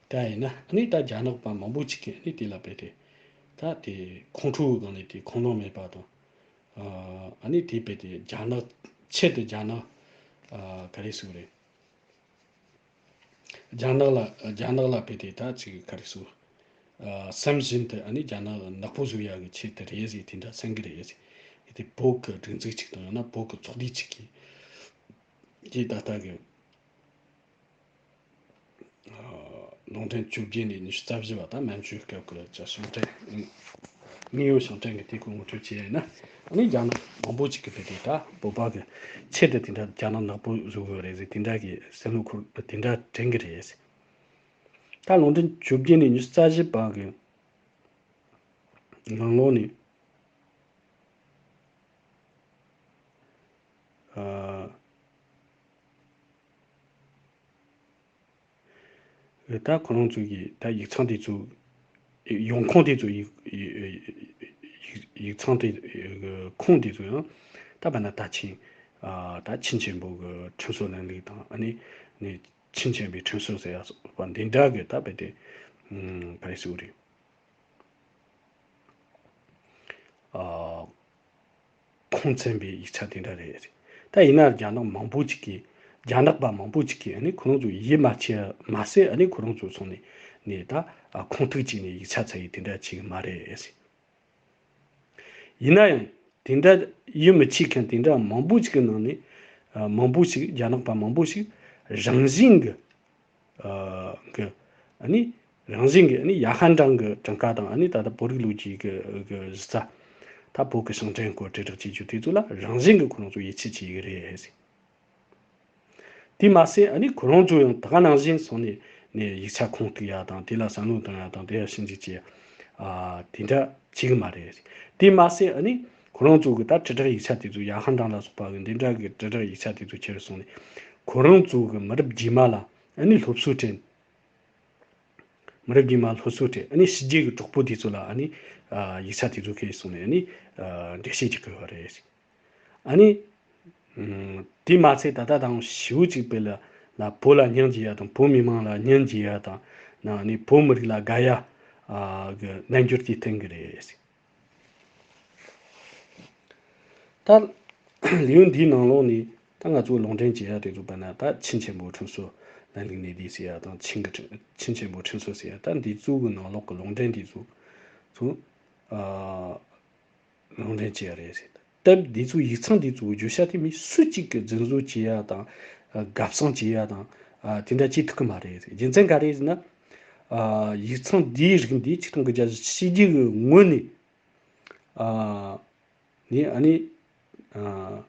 ད་ཡིན་ན་ཨ་ནི་ད་རྒྱ་ནག་པ་མང་པོ་ཅིག་གིས་ཨ་ནི་དེ་ལ་དཔེ་དེ་ད་དེ་ཁོང་ཁྲོ་བའི་སྒང་ནས་དེ་ཁུངས་ལུང་མེད་པ་དང་། ཨ་ནི་དེ་དཔེ་དེ་རྒྱ་ནག་ཆེད་དུ་རྒྱ་ནག་ཨ་ག་རེ་ཟེར་དགོས་རེད། རྒྱ་ནག་ལ་རྒྱ་ནག་ལ་དཔེ་དེ་ད་ཅིག་ག་རེ་ཟེར། ཨ་སེམས་བཞིན་དུ་ཨ་ནི་རྒྱ་ནག་ནག་པོ་བཟོ་ཡག་གི་ཆེད་དུ་རེད་ཟེར། དེ་འདྲ་སེམས་གི་རེད་ཟེར། དེ་བོད་གི་སྒྲིག་འཛུགས་ཅིག་དང་ཡང་ན་བོད་གི་ཚོགས་སྡེ་ཅིག་གིས་དེ་ད་ལྟ་གི་ཨ་ ལུང་ཕྲན་བཅོ་བརྒྱད་ནས་ཉི་ཤུ་རྩ་བཞི་བ་དང་མན་ཇུའི་སྐབས་ཀྱི་ཅིག་ཞིང་བྲན། དངོས་ཡོད་ཞིང་བྲན་གྱི་དུས་སྐབས་ངོ་སྤྲོད་བྱས་ཡིན་ན། ཨ་ནི་རྒྱ་ནག་མང་པོ་ཅིག་གིས་དཔེ་དེ་ད་བོད་པ་གི་ཆེད་དུ་དེ་འདྲ་རྒྱ་ནག་ནག་པོ་བཟོ་གི་རེད་ཟེར། དེ་འདྲ་གི་བསམ་བློ་འཁོར་དེ་འདྲ་དྲན་གི་རེད་ཟེར། ད་ལུང་ཕྲན་བཅོ་བརྒྱད་ནས་ཉི་ཤུ་རྩ་བཞི་བར་གི་ནང་ལོགས་ནས། ཨ། ད་ཁོ་རང་ཚོ་གི་ད་ཡིག་ཚང་དེ་ཚོ། ཡོང་ཁུངས་དེ་ཚོ། ཡིག་ཡིག་ཡིག་ཚང་དེ་ཁུངས་དེ་ཚོ་ཡང་ད་བར་ན་ད་ཆིན། ཨ། ད་ཆིན་ཆེན་པོ་གི་ཁྲིམས་སྲོལ་ལམ་ལུགས་དང་། ཨ་ནི་ནི་ཆིན་ཆེན་པོའི་ཁྲིམས་སྲོལ་ཟེར་ཡ་སོགས་པ་འདི་འདྲ་གི་ད་རྦད་དེ་ཕ་རི་སུ་རེད། ཨ། ཁུངས་བཙན་པའི་ཡིག་ཆ་དེ་འདྲ་རེད། ད་ཡིན་ན་རྒྱ་ནག་མང་པོ་ཅིག་གིས། རྒྱ་ནག་པ་མང་པོ་ཅིག་གིས་ཨ་ནི་ཁོ་རང་ཚོ་ཡིད་མ་ཆེས་མ་ཟད། ཨ་ནི་ཁོ་རང་ཚོ་སོང་ནས་ནས་ད་ཨ་ཁུངས་ཐུག་བྱས་ནས་ཡིག་ཆ་ཚ་ཡིག་དེ་འདྲ་བྱེད་གི་མ་རེད། ཡིན་ན་ཡང་དེ་འདྲ་ཡིད་མི་ཆེས་མཁན་དེ་འདྲ་མང་པོ་ཅིག་གི་ནང་ནས། ཨ། མང་པོ་ཞིག་རྒྱ་ནག་པ་མང་པོ་ཞིག་རང་བཞིན་གྱི། ཨ། གི། ཨ་ནི་རང་བཞིན་གྱི། ཨ་ནི་ཡ་ཧན་ཀྲང་གི་གྲངས་ཀ་དང་། ཨ་ནི་ད་ལྟ་བོད་རིགས་ལོ་རྒྱུས་ཀྱི་གི་གཞི་རྩ། ད་བོད་ཀྱི་ཞིང་བྲན་སྐོར་དྲིལ་བསྒྲགས་བྱེད་རྒྱུ་དེ་ཚོ་ལ་རང་བཞིན་གྱི་ཁོ་རང་ཚོ་ཡིད་ཆེས་བྱེད་ཀྱི་རེད། དེ་མ་ཟད་ཨ་ནི་ཁོ་རང་ཚོ་ཡང་ད་ག་ནང་བཞིན་སོང་ནས་ནས་ཡིག་ཆ་ཁུངས་གཏུག་ཡ་དང་། དེ་ལ་བསམ་བློ་གཏོང་ཡ་དང་། དེ་ལ་ཞིབ་འཇུག་བྱེད་ཡ། ཨ། དེ་འདྲ་བྱེད་གི་མ་རེད། དེ་མ་ཟད་ཨ་ནི་ཁོ་རང་ཚོ་གི་ད་དྲིལ་བསྒྲགས་ཡིག་ཆ་དེ་ཚོ། ཡ་ཧན་ཀྲང་ལ་སོགས་པ་གི་འདི་འདྲ་གི་དྲིལ་བསྒྲགས་ཡིག་ཆ་དེ་ཚོ་ཁྱེར་སོང་ནས། ཁོ་རང་ཚོ་གི་མི་རབས་རྗེས་མ་ལ་ཨ་ནི་སློབ་གསོ་སྤྲད། མི་རབས་རྗེས་མ་སློབ་གསོ་སྤྲད། ཨ་ནི་ཕྱི་རྒྱལ་གྱི་གྲོགས་པོ་དེ་ཚོ་ལ་ཨ་ནི། ཨ། ཡིག་ཆ་དེ་ཚོ་ཁྱེར་སོང་ནས་ཨ་ནི། ཨ། འགྲེལ་བཤད་བྱེད་དགོས་པ་རེད། ཨ་ནི། ཨ། དེ་མ་ཚད་ད་ལྟ་དང་ཞེ་པོ་ཅིག་དཔེ་ལ་ལ་བོད་ལ་སྙིང་རྗེ་ཡ་དང་། བོད་མི་མང་ལ་སྙིང་རྗེ་ཡ་དང་། ན་ནི་བོད་མི་རིགས་ལ་དགའ་ཡ། ཨ། གི་རྣལ་འབྱོར་དེ་བསྟན་གི་རེད། ད་ལེའུ་འདིའི་ནང་ལོགས་ནས་ད་ང་ཚོ་ལུང་འདྲེན་བྱེད་ཡ་དེ་ཚོ་བར་ན་ད་ཆིན་ཆེན་པོའི་ཁྲིམས་སྲོལ་ལམ་ལུགས་གནས་བསྡད་ཟེར་ཡ་དང་། ཆིན་གྱི་ཁྲིམས། ཆིན་ཆེན་པོའི་ཁྲིམས་སྲོལ་ཟེར་ཡ། ད་འདི་ཚོ་གི་ནང་ལོགས་ཀྱི་ལུང་འདྲེན་དེ་ཚོ་ཚོ། ཨ། ལུང་འདྲེན་བྱེད་ཡ་རེད་ཟེར། སྟབས་འདི་ཚོ་ཡིག་ཚང་འདི་ཚོ་བརྗོད་བྱ་དེ་མི་སུ་གཅིག་གིས་རྫུན་བཟོ་བྱེད་ཡ་དང་། ཨ། གབ་གསང་བྱེད་ཡ་དང་། ཨ། དེ་འདྲ་བྱེད་ཐུབ་ཀྱི་མ་རེད་ཟེར། རྒྱུ་མཚན་ག་རེ་ཟེར་ན། ཨ། ཡིག་ཚང་འདིའི་རིགས་འདི་ཆིག་སྟོང་དགུ་བརྒྱ་བཞི་བཅུ་ཞེ་བརྒྱད་གི་སྔོན་ནས། ཨ། ནི་ཨ་ནི། ཨ།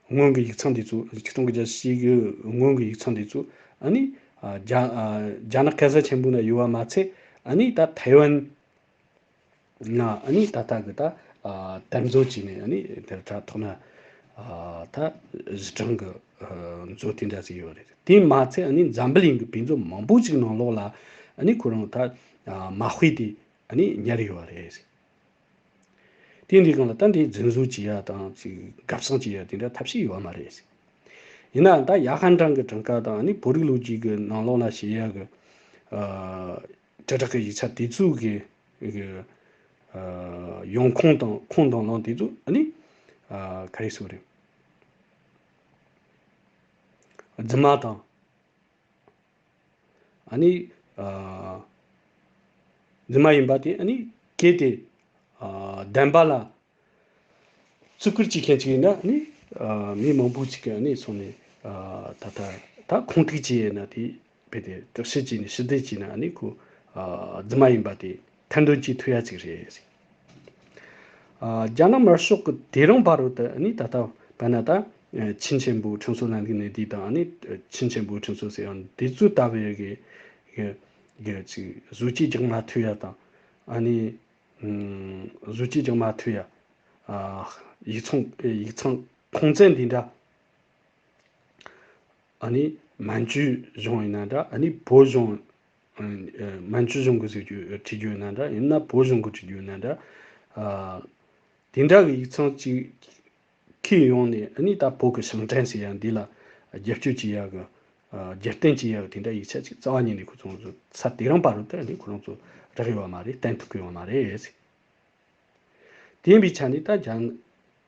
སྔོན་གྱི་ཡིག་ཚང་འདི་ཚོ། ཆིག་སྟོང་དགུ་བརྒྱ་བཞི་བཅུ་ཞེ་བརྒྱད་གི་སྔོན་གྱི་ཡིག་ཚང་འདི་ཚོ་ཨ་ནི། ཨ། རྒྱ། ཨ། རྒྱ་ནག་གེ་སར་ཆེན་པོའི་ནང་ཡོད་པ་མ་ཚད། ཨ་ནི་ད་ཐའེ་ཝན་ན་ཨ་ནི་ད་ལྟ་གི་ད། ཨ། དམ་བཟོ་བྱས་ནས་ཨ་ནི་དེར་དྲ་ཐོག་ན། ཨ། ད་རི་གྲངས་ཀྱི། ཨ། མཛོད་དེ་འདྲ་ཟིག་ཡོད་རེད། དེ་མ་ཚད་ཨ་ནི་འཛམ་བུ་གླིང་གི་དཔེ་མཛོད་མང་པོ་ཅིག་ནང་ལོགས་ལ་ཨ་ནི་ཁོ་རང་ད། ཨ། མ་དཔེ་དེ་ཨ་ནི་ཉར་ཡོད་རེད། དེ་འདི་སྒང་ལ་ད་འདི་རྫུན་བཟོ་བྱེད་ཡ་དང་ཅིག་གབ་གསང་བྱེད་ཡ་དེ་འདྲ་ཐབས་ཤེས་ཡོད་མ་རེད། ཡིན་ནའང་ད་ཡ་ཧན་ཀྲང་གི་གྲངས་ཀ་དང་། ཨ་ནི་བོད་རིགས་ལོ་རྒྱུས་ཀྱི་ནང་ལོགས་ན་བཤད་ཡ་གི། ཨ། དྲིལ་བསྒྲགས་ཀྱི་ཡིག་ཆ་དེ་ཚོ་གི་གི། ཨ། ཡོང་ཁུངས་དང་ཁུངས་དང་ལུང་དེ་ཚོ་ཨ་ནི། ཨ། ག་རེ་ཟེར་དགོས་རེད། རྫུན་མ་དང་། ཨ་ནི། ཨ། རྫུན་མ་ཡིན་པ་དེ་ཨ་ནི་གལ་ཏེ། ཨ། བདེན་པ་ལ་བརྩི་བཀུར་བྱེད་མཁན་ཅིག་ཡིན་ན། ཨ་ནི། ཨ། མི་མང་པོ་ཅིག་གིས་ཨ་ནི་སོང་ནས། ཨ། ད་ལྟ་ད་ཁུངས་ཐུག་བྱས་ཡིན་ན་དེ་རྦད་དེ་དྲག་ཤུགས་བྱས་ནས་ཞིབ་འཇུག་བྱས་ན། ཨ་ནི་ཁོ། ཨ། རྫུན་མ་ཡིན་པ་དེ་ཐེར་འདོན་བྱེད་ཐུབ་ཡ་ཅིག་རེད། ཨ། རྒྱ་ནག་དམར་ཤོག་གི་དེ་རིང་བར་དུ་ཨ་ནི་ད་ལྟ་བར་ན་ད། ཨ། ཆིན་ཆེན་པོའི་ཁྲིམས་སྲོལ་ལམ་ལུགས་གནས་དེ་དང་། ཨ་ནི་ཆིན་ཆེན་པོའི་ཁྲིམས་སྲོལ་ཟེར་ཡང་འདི་ཚོ་ལྟ་བུའི་གི་གི་གི་ཅིག་བཟོ་བཅོས་རྒྱག་མ་ཐུབ་ཡ་དང་། ཨ་ནི། ཨ། བཟོ་བཅོས་རྒྱག་མ་ཐུབ་ཡ། ཨ། ཡིག་ཚང་། ཡིག་ཚང་ཁུངས་བཙན་འདི་འདྲ། ཨ་ནི་མན་ཇུ་གཞུང་ཡིན་ན་འདྲ། ཨ་ནི་བོད་གཞུང་། ཨ། མན་ཇུ་གཞུང་གི་ཟེར་རྒྱུ་བྲིས་རྒྱུ་ཡིན་ན་འདྲ། ཡིན་ན་བོད་གཞུང་གི་བྲིས་རྒྱུ་ཡིན་ན་འདྲ། ཨ། དེ་འདྲ་གི་ཡིག་ཚང་ཅིག་ཁྱེར་ཡོང་ནས། ཨ་ནི་ད་བོད་ཀྱི་ཞིང་བྲན་ཟེར་ཡ་འདི་ལ་རྒྱབ་སྐྱོར་བྱེད་ཡ་གི། ཨ། རྒྱབ་རྟེན་བྱེད་ཡ་གི་དེ་འདྲ་ཡིག་ཆ་ཅིག་རྩ་བ་ཉིད་ནས་ཁོ་ཚོ་ཚོ་ས་དེ་རིང་བར་དུ་ཨ་ནི་ཁོ་རང་ཚོ་རག་ཡོད་པ་མ་རེད། བསྟན་ཐུབ་ཀྱི་ཡོད་མ་རེད། དེ་ཡིན་པའི་ཆ་ནས་ད་རྒྱ།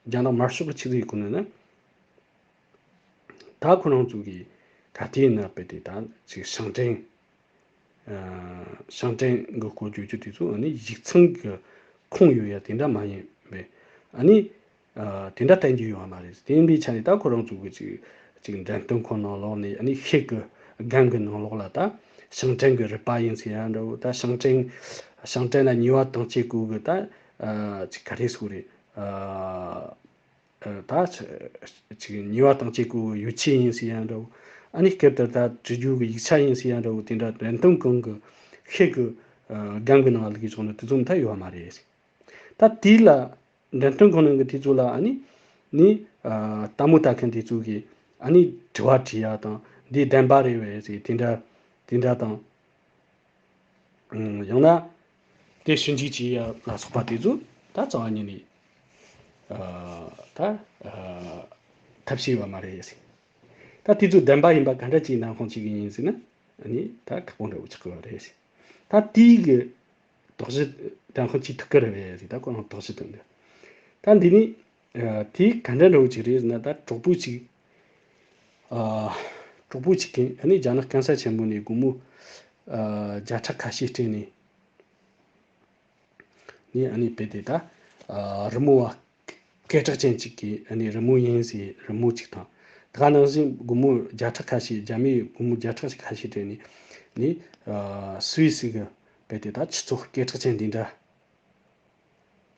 རྒྱ་ནག་དམར་ཤོག་གི་ཆི་ཟིག་གོ་ནི་ན། ད་ཁོ་རང་ཚོ་གིས་ག་དུས་ཡིན་ན་རྦད་དེ་ད་ཅིག་ཞིང་བྲན། ཨ། ཞིང་བྲན་གྱི་སྐོར་བརྗོད་རྒྱུ་དེ་ཚོ་ཨ་ནི་ཡིག་ཚང་གི་ཁུངས་ཡོད་ཡ་དེ་འདྲ་མ་ཡིན་པས། ཨ་ནི། ཨ། དེ་འདྲ་བསྟན་རྒྱུ་ཡོད་མ་རེད། དེ་ཡིན་པའི་ཆ་ནས་ད་ཁོ་རང་ཚོ་གི་ཅིག་ཅིག་འགྲེམས་སྟོན་ཁང་ནང་ལོགས་ནས། ཨ་ནི་ཤེལ་གྱི་སྒམ་གྱི་ནང་ལོགས་ལ་ད་ ཞིང་བྲན་གྱི་རུས་པ་ཡིན་ཟེར་ཡ་འདྲ་བོ། ད་ཞིང་བྲན་ཞིང་བྲན་ལ་ཉེས་པ་དང་བཅས་གོ་གི་ད་ཅིག་ག་རེ་ཟེར་རེད། ད་ཅིག་ཉེས་པ་དང་བཅས་གོ་གི་ཡོ་ཆས་ཡིན་ཟེར་ཡ་འདྲ་བོ། ཨ་ནི་སྐབས་དེར་ད་བྲིས་རྒྱུ་གི་ཡིག་ཆ་ཡིན་ཟེར་ཡ་འདྲ་བོ། དེ་འདྲ་འགྲེམས་སྟོན་ཁང་གི་ཤེལ་གི་སྒམ་གི་ནང་ལ་བླུགས་ཀྱི་བྱུང་ན་དེ་ཚོ་མཐའ་ཡོད་པ་མ་རེད། ད་དེ་ལ་འགྲེམས་སྟོན་ཁང་ནང་གི་དེ་ཚོ་ལ་ཨ་ནི་ནི་ལྟད་མོ་ལྟ་མཁན་དེ་ཚོ་གིས་ཨ་ནི་དྲི་བ་དྲི་ཡ་དང་། འདི་བདེན་པ་རེད་པས་ཟེར་དེ་འདྲ་དེ་འདྲ་དང་། ཡང་ན་དེ་ཞིབ་འཇུག་བྱེད་ཡ་ལ་སོགས་པ་དེ་ཚོ་ད་རྩ་བ་ཉིད་ནས་ད་ཐབས་ཤེས་ཡོད་པ་མ་རེད་ཟེར། ད་དེ་ཚོ་བདེན་པ་ཡིན་པ་ག་འདྲ་ཅིག་ནན་སྟོན་བྱེད་ཀྱི་ཡིན་ཟེར་ན། ཨ་ནི་ད་ཁག་པོ་འདྲ་བོ་ཆགས་ཀྱི་ཡོད་རེད་ཟེར། ད་དེའི་གི་དོགས་གཞི་དྲན་སྐུལ་བྱེད་ཐུབ་ཀྱི་རེད་པས་ཟེར། ད་ཁོ་རང་དོགས་གཞི་དང་འདི། ད་འདི་ནི་ཨ་དེ་ག་འདྲ་འདྲ་བོ་ཅིག་རེད་ཟེར་ན། ད་གྲོགས་པོ་ཅིག་ཨ་གྲོགས་པོ་ཅིག་གིས་ཨ་ནི་རྒྱ་ནག་གང་ས་ཆེན་པོ་ནས་སྒོར་མོ་ཨ་བརྒྱ་ཕྲག་ཁ་ཤས་སྤྲད་ནས། ནི་ཨ་ནི་དཔེ་དེ་ད་ཨ་རི་མོ་བ་སྐད་གྲགས་ཅན་ཅིག་གིས་ཨ་ནི་རི་མོ་ཡིན་ཟེར། རི་མོ་ཅིག་དང་། ད་ག་ནང་བཞིན་སྒོར་མོ་བརྒྱ་ཕྲག་ཁ་ཤས། རྒྱ་མིའི་སྒོར་མོ་བརྒྱ་ཕྲག་ཁ་ཤས་སྤྲད་ནས་ནི་ཨ་སུད་སི་གི་དཔེ་དེ་ད་ཆུ་ཚོད་སྐད་གྲགས་ཅན་འདི་འདྲ་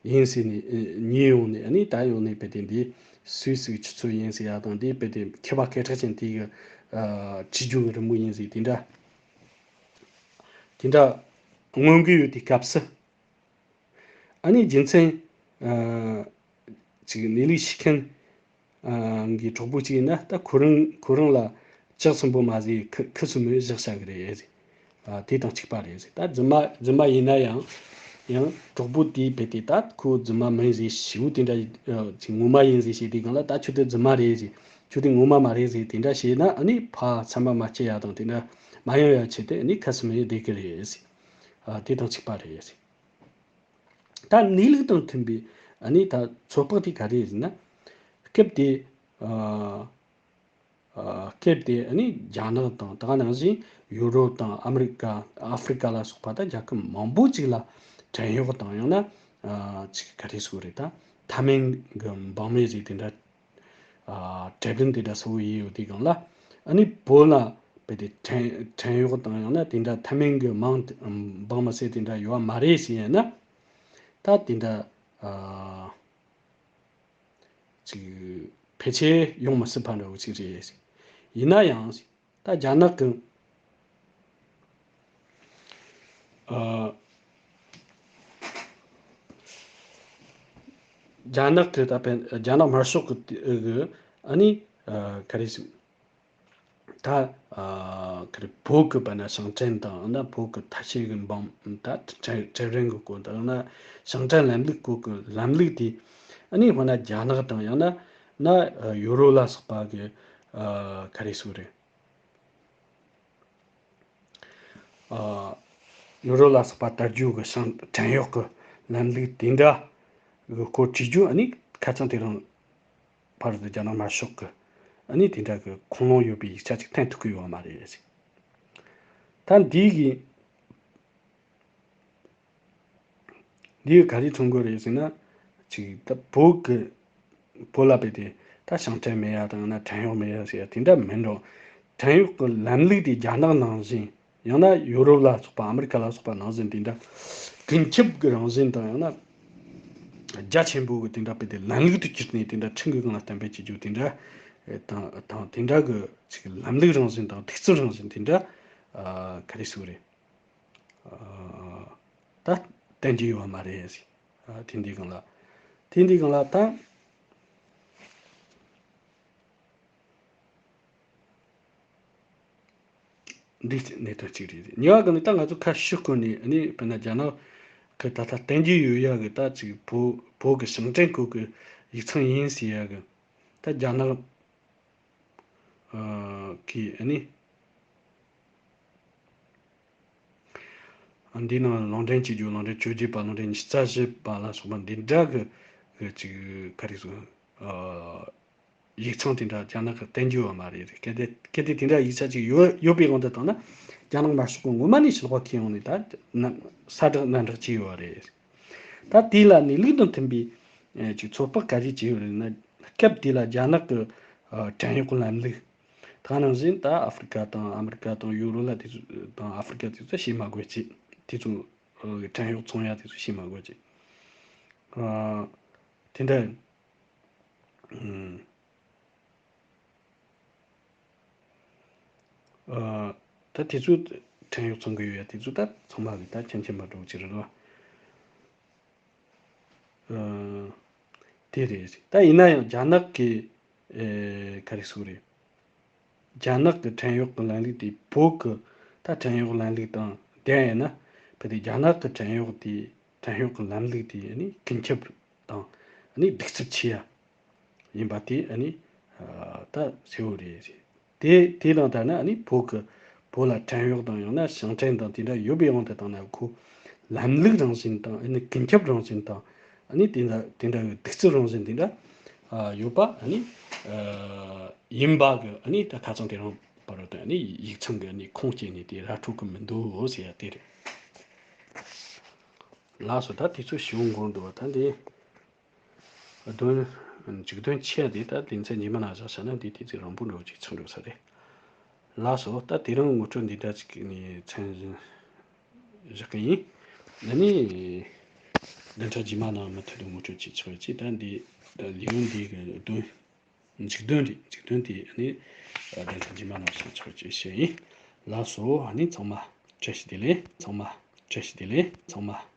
ཡིན་ཟེར་ནས་ཉོས་ཡོང་ནས། ཨ་ནི་ད་ཡོང་ནས་དཔེ་དེ་འདི་སུད་སི་གི་ཆུ་ཚོད་ཡིན་ཟེར་ཡ་དང་། འདི་དཔེ་དེ་མཁས་པ་སྐད་གྲགས་ཅན་དེ་གི་ཨ་བྲིས་རྒྱུ་གི་རི་མོ་ཡིན་ཟེར། དེ་འདྲ་དེ་འདྲ་མངོན་གྱི་ཡོད་དུས་སྐབས་སུ། ཨ་ནི་རྒྱུ་མཚན་ཨ་ཅིག་གནས་ལུགས་ཤེས་མཁན་ཨ་གི་གྲོགས་པོ་ཅིག་ཡིན་ན། ད་ཁོ་རང་ཁོ་རང་ལ་ལྕགས་སུན་པོ་མ་ཟེར། ཁུ་ཁུ་སིམ་མེར་བཞག་བཞག་གི་རེད་ཟེར། ཨ་དེ་དང་གཅིག་པ་རེད་ཟེར། ད་རྫུན་མ་རྫུན་མ་ཡིན་ན་ཡང་ཡང་གྲོགས་པོ་དེས་དཔེ་དེ་ད་ཁོ་རྫུན་མ་མིན་ཟེར། ཞེ་པོ་དེ་འདྲ་ཨ་ཅིག་ངོ་མ་ཡིན་ཟེར་བཤད་དུས་སྒང་ལ། ད་ཁྱོད་དེ་རྫུན་མ་རེད་ཟེར། ཁྱོད་དེ་ངོ་མ་མ་རེད་ཟེར། དེ་འདྲ་བཤད་ན་ཨ་ནི་ཕར་མཚན་མ་མ་སྐྱེ་ཡ་དང་། དེ་འདྲ་མ་ཡོང་ཡ་ཆེད་དུ་ཨ་ནི་ཁུ་སིམ་མེར་བསྡད་ཀྱི་རེད་ཟེར། ཨ་དེ་དང་གཅིག་པ་རེད་ཟེར། ད་གནས་ལུགས་དང་མཐུན་པའི་ཨ་ནི་ད་ཚོད་དཔག་དེ་ག་རེ་ཡིན་ན། སྐབས་དེ་ཨ་ཨ་སྐབས་དེ་ཨ་ནི་རྒྱ་ནག་དང་། ད་ག་ནང་བཞིན་ཡུ་རོབ་དང་ཨ་མི་རི་ཀ། ཨ་ཧྥེ་རི་ཀ་ལ་སོགས་པ་ད་རྒྱལ་ཁབ་མང་པོ་ཅིག་ལ་བྲན་གཡོག་དང་། ཡང་ན་ཨ་ཅིག་ག་རེ་ཟེར་དགོས་རེད། ད་ཐའེ་མེན་གྱི་འབངས་མི་ཟེར་དེ་འདྲ། ཨ་གྲལ་རིམ་དེ་འདྲ་གསལ་བོ་ཡིན་ཡོད་དུས་སྒང་ལ། ཨ་ནི་བོད་ལ་དཔེ་དེ་བྲན་བྲན་གཡོག་དང་། ཡང་ན་དེ་འདྲ་ཐའེ་མེན་གྱི་མང་འབངས་མི་སེར་དེ་འདྲ་ཡོད་པ་མ་རེད་ཟེར་ཡིན་ན། ད་དེ་འདྲ་ཨ་ཅིག་ཕལ་ཆེར་ཡོང་མི་སྲིད་པ་འདྲ་བོ་ཅིག་རེད། ཡིན་ན་ཡང་ད་རྒྱ་ནག་གི་ཨ་རྒྱ་ནག་གི་ད་དཔེ་རྒྱ་ནག་དམར་ཤོག་གི་གི་ཨ་ནི་ཨ་ག་རེ་ཟེར། ད་ཨ་ག་རེ་བོད་ཀྱི་དཔེར་ན་ཞིང་བྲན་དང་། ཡང་ན་བོད་ཀྱི་ཐར་ཤེས་ཀྱི་འབངས་ད་གྲལ་གྲལ་རིམ་གྱི་སྐོར་དང་། ཡང་ན་ཞིང་བྲན་ལམ་ལུགས་སྐོར་གྱི་ལམ་ལུགས་དེ་ཨ་ནི་དཔེར་ན་རྒྱ་ནག་དང་། ཡང་ན་ན་ཡུ་རོབ་ལ་སོགས་པ་གི་ཨ་ག་རེ་ཟེར་རེད། ཨ་ཡུ་རོབ་ལ་སོགས་པ་དར་རྒྱས་ཀྱི་ཞིང་བྲན་གཡོག་གི་ལམ་ལུགས་དེ་འདྲ་གི་སྐོར་བྲིས་རྒྱུ་ཨ་ནི་ཁ་སང་དེ་རིང་ཕར་དུ་རྒྱ་ནག་དམར་ཤོག་གི་ཨ་ནི་དེ་འདྲ་གི་ཁུངས་ལུང་ཡོད་པའི་ཡིག་ཆ་ཅིག་ཐོན་ཐུབ་ཀྱི་ཡོད་མ་རེད། ད་འདི་གི་འདི་ག་རེ་མཚོན་གྱི་རེད་ཟེར་ན། ཅིག་ད་བོད་ཀྱི་བོད་ལ་དཔེ་དེ་ད་ཞིང་བྲན་མེད་ཡ་དང་། ཡང་ན་བྲན་གཡོག་མེད་ཡ་ཟེར་ཡ་དེ་འདྲ་མིན་འགྲོ། བྲན་གཡོག་གི་ལམ་ལུགས་དེ་རྒྱ་ནག་ནང་བཞིན། ཡང་ན་ཡུ་རོབ་ལ་སོགས་པ། ཨ་མི་རི་ཀ་ལ་སོགས་པ་ནང་བཞིན་དེ་འདྲ་ཀུན་ཁྱབ་ཀྱི་རང་བཞིན་དང་། ཡང་ན་རྒྱ་ཆེན་པོ་གི་དེ་འདྲ་དཔེ་དེ་ལམ་ལུགས་དུ་གྱུར་ནས། དེ་འདྲ་ཁྲིམས་ཀྱི་སྒང་ལ་གཏན་འབེབས་བྱེད་རྒྱུ་དེ་འདྲ་དང་། དེ་འདྲ་གི་ཅིག་ལམ་ལུགས་རང་བཞིན་དང་། ཐུགས་བརྩེ་རང་བཞིན་དེ་འདྲ་ཨ་ག་རེ་ཟེར་དགོས་རེད། ཨ་ད་བསྟན་གྱི་ཡོད་པ་མ་རེད་ཟེར། ཨ་དེ་འདི་སྒང་ལ། དེ་འདི་སྒང་ལ་ད་འདི་གནད་དོན་གཅིག་རེད། གཉིས་པ་སྒང་ནས་ད་ང་ཚོ་ཁ་ཕྱིར་བསྐོར་ནས་ཨ་ནི་དཔེར་ན་རྒྱ་ནག་གི་ད་ལྟ་བསྟན་གྱི་ཡོད་ཡ་གི་ད་ཅིག་བོད་བོད་གི་ཞིང་བྲན་སྐོར་གི་ཡིག་ཚང་ཡིན་ཟེར་ཡ་གི། ད་རྒྱ་ནག་ཨ་གི་ཨ་ནི་འདི་ནང་ལུང་འདྲེན་བྱེད་རྒྱུ། ལུང་འདྲེན་བཅོ་བརྒྱད་པ། ལུང་འདྲེན་ཉི་ཤུ་རྩ་བཞི་པ་ལ་སོགས་པ་འདི་འདྲ་གི་གི་ཅིག་ག་རེ་ཟེར། ཨ་ཡིག་ཚང་དེ་འདྲ་རྒྱ་ནག་གི་བསྟན་རྒྱུ་ཡོད་མ་རེད། གལ་ཏེ་གལ་ཏེ་དེ་འདྲ་ཡིག་ཆ་ཅིག་ཡོད་ཡོད་པའི་དབང་དུ་བཏང་ན། རྒྱ་ནག་དམར་ཤོག་གི་ངོ་མ་ནས་ཕྱི་ལོགས་ཁྱེར་ཡོང་ནས་ད་ན་ས་བསྒྲགས་གནམ་བསྒྲགས་བྱས་ཡོད་རེད། ད་དེ་ལ་གནས་ལུགས་དང་མཐུན་པའི་ཨེ་ཅིག་ཚོད་དཔག་ག་རེ་བྱས་ཡོད་རེད་ན། སྐབས་དེ་ལ་རྒྱ་ནག་གི་ཨ་བྲན་གཡོག་གི་ལམ་ལུགས། ད་ནང་བཞིན་ད་ཨ་ཧྥེ་རི་ཁ་དང་ཨ་མི་རི་ཀ་དང་ཡུ་རོབ་ལ་དེ་ཚོ་དང་ཨ་ཧྥེ་རི་ཁ་དེ་ཚོ་ཤེས་མ་དགོས་ཅིག་དེ་ཚོ་ཨ་བྲན་གཡོག་ཚོང་ཡ་དེ་ཚོ་ཤེས་མ་དགོས་ཅིག་ཨ་དེ་འདྲ་ཨ་ད་དེ་ཚོ་བྲན་གཡོག་ཚོང་གི་ཡོད་ཡ་དེ་ཚོ་ད་ཚང་མ་གི་ད་ཁྱིམ་ཁྱིམ་མ་འགྲོ་ཅིག་རེད་བ། ཨ་དེ་རེད། ད་ཡིན་ན་ཡང་རྒྱ་ནག་གི་ཨེ་ག་རེ་ཟེར་དགོས་རེད། རྒྱ་ནག་གི་བྲན་གཡོག་གི་ལམ་ལུགས་དེ་བོད་གི་ད་བྲན་གཡོག་ལམ་ལུགས་དང་ལྡན་ཡིན་ན། ཕ་དེ་རྒྱ་ནག་གི་བྲན་གཡོག་དེ་བྲན་གཡོག་གི་ལམ་ལུགས་དེ་ཨ་ནི་ཀུན་ཁྱབ་དང་ཨ་ནི་གདུག་རྩུབ་ཆེ་ཡ་ཡིན་པ་དེ་ཨ་ནི་ཨ་ད་གསལ་བོ་རེད། དེ་དེ་དང་ལྟར་ན་ཨ་ནི་བོད་གི་བོད་ལ་བྲན་གཡོག་དང་ཡང་ན་ཞིང་བྲན་དང་དེ་འདྲ་ཡོད་པའི་དབང་དུ་བཏང་ན། ཁོ་ལམ་ལུགས་རང་བཞིན་དང་ཨ་ནི་ཀུན་ཁྱབ་རང་བཞིན་དང་ཨ་ནི་དེ་འདྲ་དེ་འདྲ་བའི་གདུག་རྩུབ་རང་བཞིན་དེ་འདྲ་ཨ་ཡོད་པ་ཨ་ནི་ཨ་ཡིན་པ་གི་ཨ་ནི་ད་ཁ་སང་དེ་རིང་བར་དུ་ཨ་ནི་ཡིག་ཚང་གི་ཨ་ནི་ཁུངས་སྐྱེལ་ནས་དེ་ར་འཕྲོད་གི་མི་འདུག་ཟེར་ཡ་དེ་རེད། ལགས་སོ། ད་དུས་ཚོད་ཞེ་པོ་འགོར་འདུག་བ། ད་འདི་བདུན་འཇིག་རྟེན་ཆེ་འདི་ད་དེ་ཚེ་ཉི་མ་ན་བཞག་བྱས་ན་འདི་དུས་ཚོད་རིང་པོ་འགྲོ་ཅིག་ཚང་འགྲོ་ས་རེད། ལགས་སོ། ད་དེ་རིང་ངོ་སྤྲོད་འདི་འདྲ་ཅིག་ནས་མཚམས་བཞག་གི་ཡིན། ཨ་ནི་བདུན་ཕྲག་རྗེས་མ་ནང་མུ་མཐུད་དུ་ངོ་སྤྲོད་ཅིག་ཆགས་ཡོད་ཅིག་ད་འདི་ད་ལེའུ་འདི་གི་བདུན་འཇིག་རྟེན་རེད། འཇིག་རྟེན་དེ་ཨ་ནི་བདུན་ཕྲག་རྗེས་མ་ནང་བཞག་ཆོག་ཅེས་བཤད་ཡིན། ལགས་སོ། ཨ་ནི་ཚང་མ་བཀྲ་ཤིས་བདེ་ལེགས། ཚང་མ་བཀྲ་ཤིས་བདེ་ལེགས། ཚང་མ་